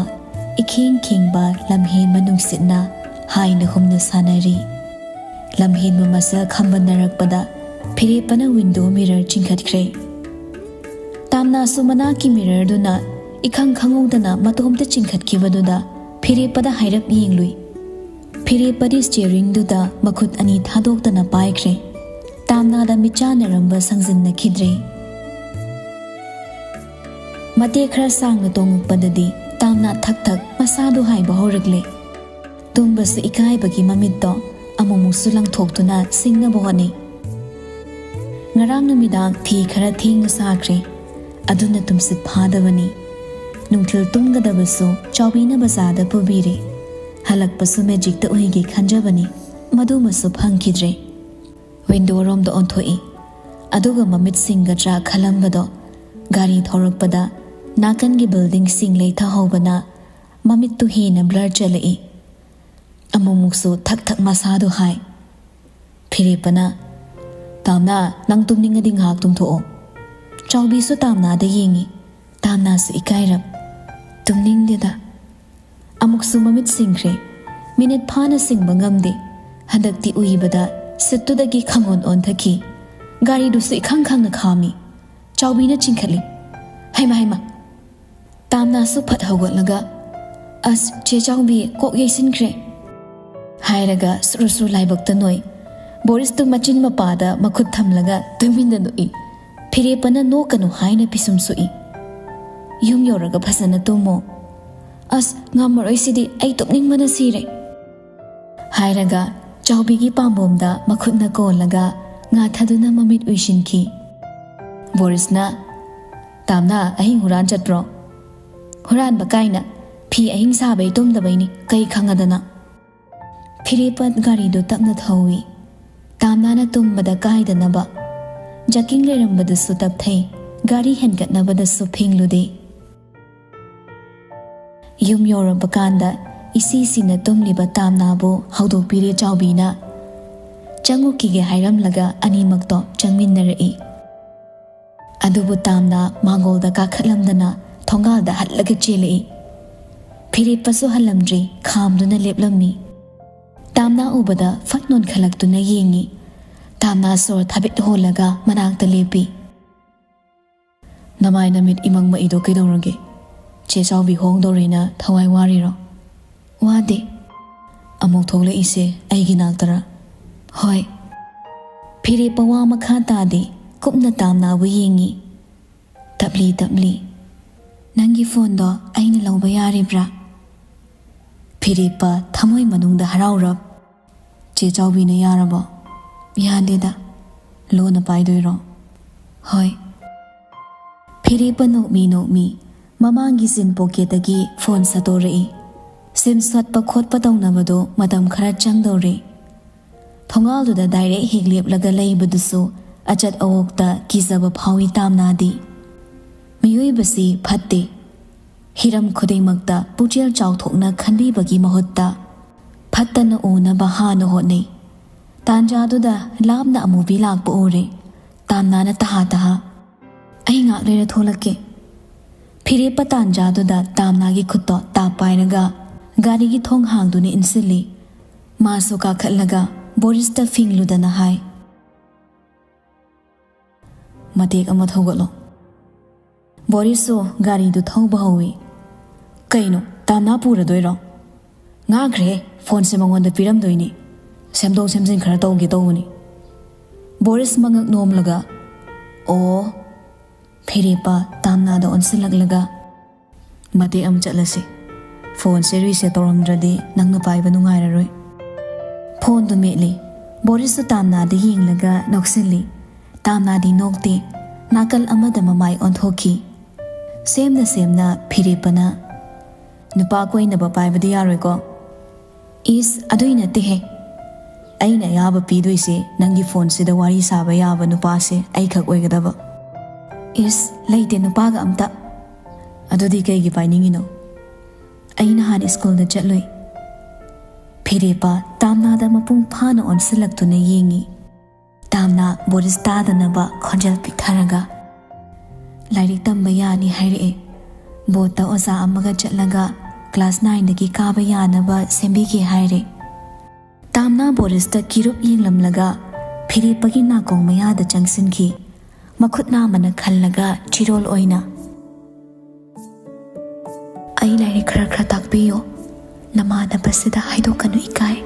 ꯏꯈꯤꯡ ꯈꯤꯡꯕ ꯂꯝꯍꯦꯟꯕ ꯅꯨꯡꯁꯤꯠꯅ ꯍꯥꯏꯅ ꯍꯨꯝꯅ ꯁꯥꯟꯅꯔꯤ꯫ ꯂꯝꯍꯦꯟꯕ ꯃꯁꯛ ꯈꯝꯕꯟꯅꯔꯛꯄꯗ ꯐꯤꯔꯦꯞꯄꯅ ꯋꯤꯟꯗꯣ ꯃꯤꯔꯔ ꯆꯤꯡꯈꯠꯈ꯭ꯔꯦ꯫ ꯇꯥꯝꯅꯥꯁꯨ ꯃꯅꯥꯛꯀꯤ ꯃꯤꯔꯔꯗꯨꯅ ꯏꯈꯪ ꯈꯪꯍꯧꯗꯅ ꯃꯇꯣꯝꯇ ꯆꯤꯡꯈꯠꯈꯤꯕꯗꯨꯗ ꯐꯤꯔꯦꯞꯄꯗ ꯍꯥꯏꯔꯞ ꯌꯦꯡꯂꯨꯏ꯫ ꯐꯤꯔꯦꯞꯄꯗꯤ ꯁ꯭ꯇꯤꯌꯔꯤꯡꯗꯨꯗ ꯃꯈꯨꯠ ꯑꯅꯤ ꯊꯥꯗꯣꯛꯇꯅ ꯄꯥꯏꯈ꯭ꯔꯦ꯫ ꯇꯥꯝꯅꯥꯗ ꯃꯤꯠꯆꯥꯟꯅꯔꯝꯕ ꯁꯪꯖꯤꯟꯅꯈꯤꯗ꯭ꯔꯦ꯫ ꯃꯇꯦꯛ ꯈꯔ ꯁꯥꯡꯅ ꯇꯣꯡꯉꯛꯄꯗꯗꯤ ꯇꯥꯝꯅꯥ ꯊꯛ ꯊꯛ ꯃꯁꯥꯗꯨ ꯍꯥꯏꯕ ꯍꯧꯔꯛꯂꯦ꯫ ꯇꯨꯝꯕꯁꯨ ꯏꯀꯥꯏꯕꯒꯤ ꯃꯃꯤꯠꯇꯣ ꯑꯃꯨꯛꯃꯨꯛꯁꯨ ꯂꯪꯊꯣꯛꯇꯨꯅ ꯁꯤꯡꯅꯕ ꯍꯣꯠꯅꯩ꯫ ꯉꯔꯥꯡ ꯅꯨꯃꯤꯗꯥꯡ ꯐꯤ ꯈꯔ ꯊꯦꯡꯅ ꯁꯥꯈ꯭ꯔꯦ꯫ ꯑꯗꯨꯅ ꯇꯨꯝꯁꯤꯠ ꯐꯥꯗꯕꯅꯤ꯫ ꯅꯨꯡꯊꯤꯜ ꯇꯨꯝꯒꯗꯕꯁꯨ ꯆꯥꯎꯕꯤꯅ ꯕꯖꯥꯔꯗ ꯄꯨꯕꯤꯔꯦ꯫ ꯍꯜꯂꯛꯄꯁꯨ ꯃꯦꯖꯤꯛꯇ ꯎꯏꯒꯦ ꯈꯟꯖꯕꯅꯤ꯫ ꯃꯗꯨꯃꯁꯨ ꯐꯪꯈꯤꯗ꯭ꯔꯦ꯫ ꯋꯤꯟꯗꯣꯔꯣꯝꯗ ꯑꯣꯟꯊꯣꯛꯏ꯫ ꯑꯗꯨꯒ ꯃꯃꯤꯠ ꯁꯤꯡꯒꯗ꯭ꯔꯥ ꯈꯜꯂꯝꯕꯗꯣ ꯒꯥꯔꯤ ꯊꯧꯔꯛꯄꯗ ꯅꯥꯀꯟꯒꯤ ꯕꯤꯜꯗꯤꯡꯁꯤꯡ ꯂꯩꯊꯍꯧꯕꯅ ꯃꯃꯤꯠꯇꯨ ꯍꯦꯟꯅ ꯕ꯭ꯂꯔ ꯆꯠꯂꯛꯏ꯫ ꯑꯃꯨꯛꯃꯨꯛꯁꯨ ꯊꯛ ꯊꯛ ꯃꯁꯥꯗꯨ ꯍꯥꯏ꯫ ꯐꯤꯔꯦꯞꯄꯅ, "ꯇꯥꯝꯅꯥ, ꯅꯪ ꯇꯨꯝꯅꯤꯡꯉꯗꯤ ꯉꯥꯏꯍꯥꯛ ꯇꯨꯝꯊꯣꯛꯑꯣ꯫" ꯆꯥꯎꯕꯤꯁꯨ ꯇꯥꯝꯅꯥꯗ ꯌꯦꯡꯉꯤ꯫ ꯇꯥꯝꯅꯥꯁꯨ ꯏꯀꯥꯏꯔꯞ, "ꯇꯨꯝꯅꯤꯡꯗꯦꯗ꯫" ꯑꯃꯨꯛꯁꯨ ꯃꯃꯤꯠ ꯁꯤꯡꯈ꯭ꯔꯦ꯫ ꯃꯤꯅꯤꯠ ꯐꯥꯅ ꯁꯤꯡꯕ ꯉꯝꯗꯦ꯫ ꯍꯟꯗꯛꯇꯤ ꯎꯏꯕꯗ ꯁꯤꯠꯇꯨꯗꯒꯤ ꯈꯪꯑꯣꯟ ꯑꯣꯟꯊꯈꯤ꯫ ꯒꯥꯔꯤꯗꯨꯁꯨ ꯏꯈꯪ ꯈꯪꯅ ꯈꯥꯝꯃꯤ꯫ ꯆꯥꯎꯕꯤꯅ ꯆꯤꯡꯈꯠꯂꯤ꯫ "ꯍꯩꯃ, ꯍꯩꯃ!" ꯇꯥꯝꯅꯥꯁꯨ ꯐꯠ ꯍꯧꯒꯠꯂꯒ, "ꯑꯁ, ꯆꯦ ꯆꯥꯎꯕꯤ, ꯀꯣꯛ ꯌꯩꯁꯤꯟꯈ꯭ꯔꯦ!" ꯍꯥꯏꯔꯒ ꯁꯨꯔꯨ ꯁꯨꯔꯨ ꯂꯥꯏꯕꯛꯇ ꯅꯣꯏ꯫ ꯕꯣꯔꯤꯁꯇꯨ ꯃꯆꯤꯟ ꯃꯄꯥꯗ ꯃꯈꯨꯠ ꯊꯝꯂꯒ ꯇꯨꯃꯤꯟꯅ ꯅꯣꯛꯏ꯫ ꯐꯤꯔꯦꯞꯄꯅ "ꯅꯣꯛꯀꯅꯨ" ꯍꯥꯏꯅ ꯄꯤꯁꯨꯝ ꯁꯨꯛꯏ꯫ "ꯌꯨꯝ ꯌꯧꯔꯒ ꯐꯖꯅ ꯇꯨꯝꯃꯣ꯫" "ꯑꯁ, ꯉꯝꯃꯔꯣꯏ ꯁꯤꯗꯤ, ꯑꯩ ꯇꯨꯝꯅꯤꯡꯕꯅ ꯁꯤꯔꯦ!" ꯍꯥꯏꯔꯒ ꯆꯥꯎꯕꯤꯒꯤ ꯄꯥꯝꯕꯣꯝꯗ ꯃꯈꯨꯠꯅ ꯀꯣꯜꯂꯒ ꯉꯥꯊꯗꯨꯅ ꯃꯃꯤꯠ ꯎꯏꯁꯤꯟꯈꯤ꯫ ꯕꯣꯔꯤꯁꯅ, "ꯇꯥꯝꯅꯥ, ꯑꯍꯤꯡ ꯍꯨꯔꯥꯟ ꯆꯠꯄ꯭ꯔꯣ?" "ꯍꯨꯔꯥꯟꯕ ꯀꯥꯏꯅ! ꯐꯤ ꯑꯍꯤꯡ ꯁꯥꯕꯩ ꯇꯨꯝꯗꯕꯩꯅꯤ, ꯀꯩ ꯈꯪꯉꯗꯅ?" ꯐꯤꯔꯦꯞꯄ ꯒꯥꯔꯤꯗꯨ ꯇꯞꯅ ꯊꯧꯏ꯫ ꯇꯥꯝꯅꯥꯅ ꯇꯨꯝꯕꯗ ꯀꯥꯏꯗꯅꯕ꯫ ꯖꯥꯀꯤꯡ ꯂꯩꯔꯝꯕꯗꯨꯁꯨ ꯇꯞꯊꯩ, ꯒꯥꯔꯤ ꯍꯦꯟꯒꯠꯅꯕꯗꯁꯨ ꯐꯤꯡꯂꯨꯗꯦ꯫ ꯌꯨꯝ ꯌꯧꯔꯕ ꯀꯥꯟꯗ ꯏꯁꯤ ꯁꯤꯅ ꯇꯨꯝꯂꯤꯕ ꯇꯥꯝꯅꯥꯕꯨ ꯍꯧꯗꯣꯛꯄꯤꯔꯦ ꯆꯥꯎꯕꯤꯅ꯫ "ꯆꯪꯉꯨꯈꯤꯒꯦ" ꯍꯥꯏꯔꯝꯂꯒ ꯑꯅꯤꯃꯛꯇꯣ ꯆꯪꯃꯤꯟꯅꯔꯛꯏ꯫ ꯑꯗꯨꯕꯨ ꯇꯥꯝꯅꯥ ꯃꯥꯡꯒꯣꯜꯗ ꯀꯥꯈꯠꯂꯝꯗꯅ ꯊꯣꯡꯒꯥꯜꯗ ꯍꯜꯂꯒ ꯆꯦꯜꯂꯛꯏ꯫ ꯐꯤꯔꯦꯞꯄꯁꯨ ꯍꯜꯂꯝꯗ꯭ꯔꯤ, ꯈꯥꯝꯗꯨꯅ ꯂꯦꯞꯂꯝꯃꯤ꯫ ꯇꯥꯝꯅꯥ ꯎꯕꯗ ꯐꯠ ꯅꯣꯟꯈꯠꯂꯛꯇꯨꯅ ꯌꯦꯡꯉꯤ꯫ ꯇꯥꯝꯅꯥ ꯁꯣꯔ ꯊꯥꯕꯤꯠ ꯍꯣꯜꯂꯒ ꯃꯅꯥꯛꯇ ꯂꯦꯞꯄꯤ꯫ "ꯅꯃꯥꯏ ꯅꯃꯤꯠ ꯏꯃꯪ ꯃꯛꯏꯗꯣ ꯀꯩꯗꯧꯔꯒꯦ? ꯆꯦ ꯆꯥꯎꯕꯤ ꯍꯣꯡꯗꯧꯔꯦꯅ ꯊꯋꯥꯏ ꯋꯥꯔꯤꯔꯣ?" "ꯋꯥꯗꯦ꯫" "ꯑꯃꯨꯛ ꯊꯣꯛꯂꯛꯏꯁꯦ ꯑꯩꯒꯤ ꯅꯥꯛꯇꯔꯥ?" "ꯍꯣꯏ꯫" ꯐꯤꯔꯦꯞꯄ ꯋꯥ ꯃꯈꯥ ꯇꯥꯗꯦ, ꯀꯨꯞꯅ ꯇꯥꯝꯅꯥꯕꯨ ꯌꯦꯡꯉꯤ꯫ ꯇꯞꯂꯤ ꯇꯞꯂꯤ, "ꯅꯪꯒꯤ ꯐꯣꯟꯗꯣ ꯑꯩꯅ ꯂꯧꯕ ꯌꯥꯔꯤꯕ꯭ꯔꯥ?" ꯐꯤꯔꯦꯞꯄ ꯊꯃꯣꯏ ꯃꯅꯨꯡꯗ ꯍꯔꯥꯎꯔꯞ, "ꯆꯦ ꯆꯥꯎꯕꯤꯅ ꯌꯥꯔꯕꯣ?" "ꯌꯥꯗꯦꯗ꯫" "ꯂꯣꯟꯅ ꯄꯥꯏꯗꯣꯏꯔꯣ?" "ꯍꯣꯏ꯫" ꯐꯤꯔꯦꯞꯄ ꯅꯣꯛꯃꯤ ꯅꯣꯛꯃꯤ ꯃꯃꯥꯡꯒꯤ ꯖꯤꯟ ꯄꯣꯀꯦꯠꯇꯒꯤ ꯐꯣꯟ ꯁꯠꯇꯣꯔꯛꯏ꯫ ꯁꯤꯝ ꯁꯠꯄ ꯈꯣꯠꯄ ꯇꯧꯅꯕꯗꯣ ꯃꯇꯝ ꯈꯔ ꯆꯪꯗꯧꯔꯦ꯫ ꯊꯣꯡꯒꯥꯜꯗꯨꯗ ꯗꯥꯏꯔꯦꯛ ꯍꯦꯛ ꯂꯦꯞꯂꯒ ꯂꯩꯕꯗꯨꯁꯨ ꯑꯆꯠ ꯑꯋꯣꯛꯇ ꯀꯤꯖꯕ ꯐꯥꯎꯏ ꯇꯥꯝꯅꯥꯗꯤ꯫ ꯃꯤꯑꯣꯏꯕꯁꯤ ꯐꯠꯇꯦ꯫ ꯍꯤꯔꯝ ꯈꯨꯗꯤꯡꯃꯛꯇ ꯄꯨꯛꯆꯦꯜ ꯆꯥꯎꯊꯣꯛꯅ ꯈꯟꯕꯤꯕꯒꯤ ꯃꯍꯨꯠꯇ ꯐꯠꯇꯅ ꯎꯅꯕ ꯍꯥꯟꯅ ꯍꯣꯠꯅꯩ꯫ ꯇꯥꯟꯖꯥꯗꯨꯗ ꯂꯥꯞꯅ ꯑꯃꯨꯕꯤ ꯂꯥꯛꯄ ꯎꯔꯦ꯫ ꯇꯥꯝꯅꯥꯅ ꯇꯍꯥ ꯇꯍꯥ, "ꯑꯩ ꯉꯥꯛ ꯂꯩꯔ ꯊꯣꯛꯂꯛꯀꯦ꯫" ꯐꯤꯔꯦꯞꯄ ꯇꯥꯟꯖꯥꯗꯨꯗ ꯇꯥꯝꯅꯥꯒꯤ ꯈꯨꯠꯇꯣ ꯇꯥꯞ ꯄꯥꯏꯔꯒ ꯒꯥꯔꯤꯒꯤ ꯊꯣꯡ ꯍꯥꯡꯗꯨꯅ ꯏꯟꯁꯤꯜꯂꯤ꯫ ꯃꯥꯁꯨ ꯀꯥꯈꯠꯂꯒ ꯕꯣꯔꯤꯁꯇ ꯐꯤꯡꯂꯨꯗꯅ ꯍꯥꯏ, "ꯃꯇꯦꯛ ꯑꯃ ꯊꯧꯒꯠꯂꯣ꯫" ꯕꯣꯔꯤꯁꯁꯨ ꯒꯥꯔꯤꯗꯨ ꯊꯧꯕ ꯍꯧꯏ꯫ "ꯀꯩꯅꯣ, ꯇꯥꯝꯅꯥ ꯄꯨꯔꯗꯣꯏꯔꯣ?" "ꯉꯥꯡꯈ꯭ꯔꯦ, ꯐꯣꯟꯁꯦ ꯃꯉꯣꯟꯗ ꯄꯤꯔꯝꯗꯣꯏꯅꯤ꯫ ꯁꯦꯝꯗꯣꯛ ꯁꯦꯝꯖꯤꯟ ꯈꯔ ꯇꯧꯒꯦ ꯇꯧꯕꯅꯤ꯫" ꯕꯣꯔꯤꯁ ꯃꯉꯛ ꯅꯣꯝꯂꯒ, "ꯑꯣ꯫" ꯐꯤꯔꯦꯞꯄ ꯇꯥꯝꯅꯥꯗ ꯑꯣꯟꯁꯤꯜꯂꯛꯂꯒ, "ꯃꯇꯦꯛ ꯑꯃ ꯆꯠꯂꯁꯤ꯫ ꯐꯣꯟꯁꯦ ꯔꯤꯁꯦꯠ ꯇꯧꯔꯝꯗ꯭ꯔꯗꯤ ꯅꯪꯅ ꯄꯥꯏꯕ ꯅꯨꯡꯉꯥꯏꯔꯔꯣꯏ꯫" ꯐꯣꯟꯗꯨ ꯃꯦꯠꯂꯤ꯫ ꯕꯣꯔꯤꯁꯁꯨ ꯇꯥꯝꯅꯥꯗ ꯌꯦꯡꯂꯒ ꯅꯣꯛꯁꯤꯜꯂꯤ꯫ ꯇꯥꯝꯅꯥꯗꯤ ꯅꯣꯛꯇꯦ꯫ ꯅꯥꯀꯜ ꯑꯃꯗ ꯃꯃꯥꯏ ꯑꯣꯟꯊꯣꯛꯈꯤ꯫ ꯁꯦꯝꯅ ꯁꯦꯝꯅ ꯐꯤꯔꯦꯞꯄꯅ, "ꯅꯨꯄꯥ ꯀꯣꯏꯅꯕ ꯄꯥꯏꯕꯗꯤ ꯌꯥꯔꯣꯏꯀꯣ?" "ꯏꯁ, ꯑꯗꯨꯏ ꯅꯠꯇꯦꯍꯦ꯫ ꯑꯩꯅ ꯑꯌꯥꯕ ꯄꯤꯗꯣꯏꯁꯦ ꯅꯪꯒꯤ ꯐꯣꯟꯁꯤꯗ ꯋꯥꯔꯤ ꯁꯥꯕ ꯌꯥꯕ ꯅꯨꯄꯥꯁꯦ ꯑꯩꯈꯛ ꯑꯣꯏꯒꯗꯕ꯫" "ꯏꯁ, ꯂꯩꯇꯦ ꯅꯨꯄꯥꯒ ꯑꯝꯇ꯫" "ꯑꯗꯨꯗꯤ ꯀꯩꯒꯤ ꯄꯥꯏꯅꯤꯡꯉꯤꯅꯣ?" "ꯑꯩ ꯅꯍꯥꯟ ꯁ꯭ꯀꯨꯜꯗ ꯆꯠꯂꯨꯏ꯫" ꯐꯤꯔꯦꯞꯄ ꯇꯥꯝꯅꯥꯗ ꯃꯄꯨꯡ ꯐꯥꯅ ꯑꯣꯟꯁꯤꯜꯂꯛꯇꯨꯅ ꯌꯦꯡꯉꯤ꯫ ꯇꯥꯝꯅꯥ ꯕꯣꯔꯤꯁ ꯇꯥꯗꯅꯕ ꯈꯣꯟꯖꯦꯜ ꯄꯤꯛꯊꯔꯒ, "ꯂꯥꯏꯔꯤꯛ ꯇꯝꯕ ꯌꯥꯅꯤ ꯍꯥꯏꯔꯛꯑꯦ꯫ ꯕꯣꯠꯇ ꯑꯣꯖꯥ ꯑꯃꯒ ꯆꯠꯂꯒ ꯀ꯭ꯂꯥꯁ ꯅꯥꯏꯟꯗꯒꯤ ꯀꯥꯕ ꯌꯥꯅꯕ ꯁꯦꯝꯕꯤꯒꯦ ꯍꯥꯏꯔꯦ꯫" ꯇꯥꯝꯅꯥ ꯕꯣꯔꯤꯁꯇ ꯀꯤꯔꯨꯞ ꯌꯦꯡꯂꯝꯂꯒ ꯐꯤꯔꯦꯞꯄꯒꯤ ꯅꯥꯀꯣꯡ ꯃꯌꯥꯗ ꯆꯪꯁꯤꯟꯈꯤ꯫ ꯃꯈꯨꯠ ꯅꯥꯝꯃꯅ ꯈꯜꯂꯒ ꯆꯤꯔꯣꯜ ꯑꯣꯏꯅ, "ꯑꯩ ꯂꯥꯏꯔꯤꯛ ꯈꯔ ꯈꯔ ꯇꯥꯛꯄꯤꯌꯣ꯫ ꯅꯃꯥꯟꯅꯕꯁꯤꯗ ꯍꯥꯏꯗꯣꯛꯀꯅꯨ, ꯏꯀꯥꯏ꯫"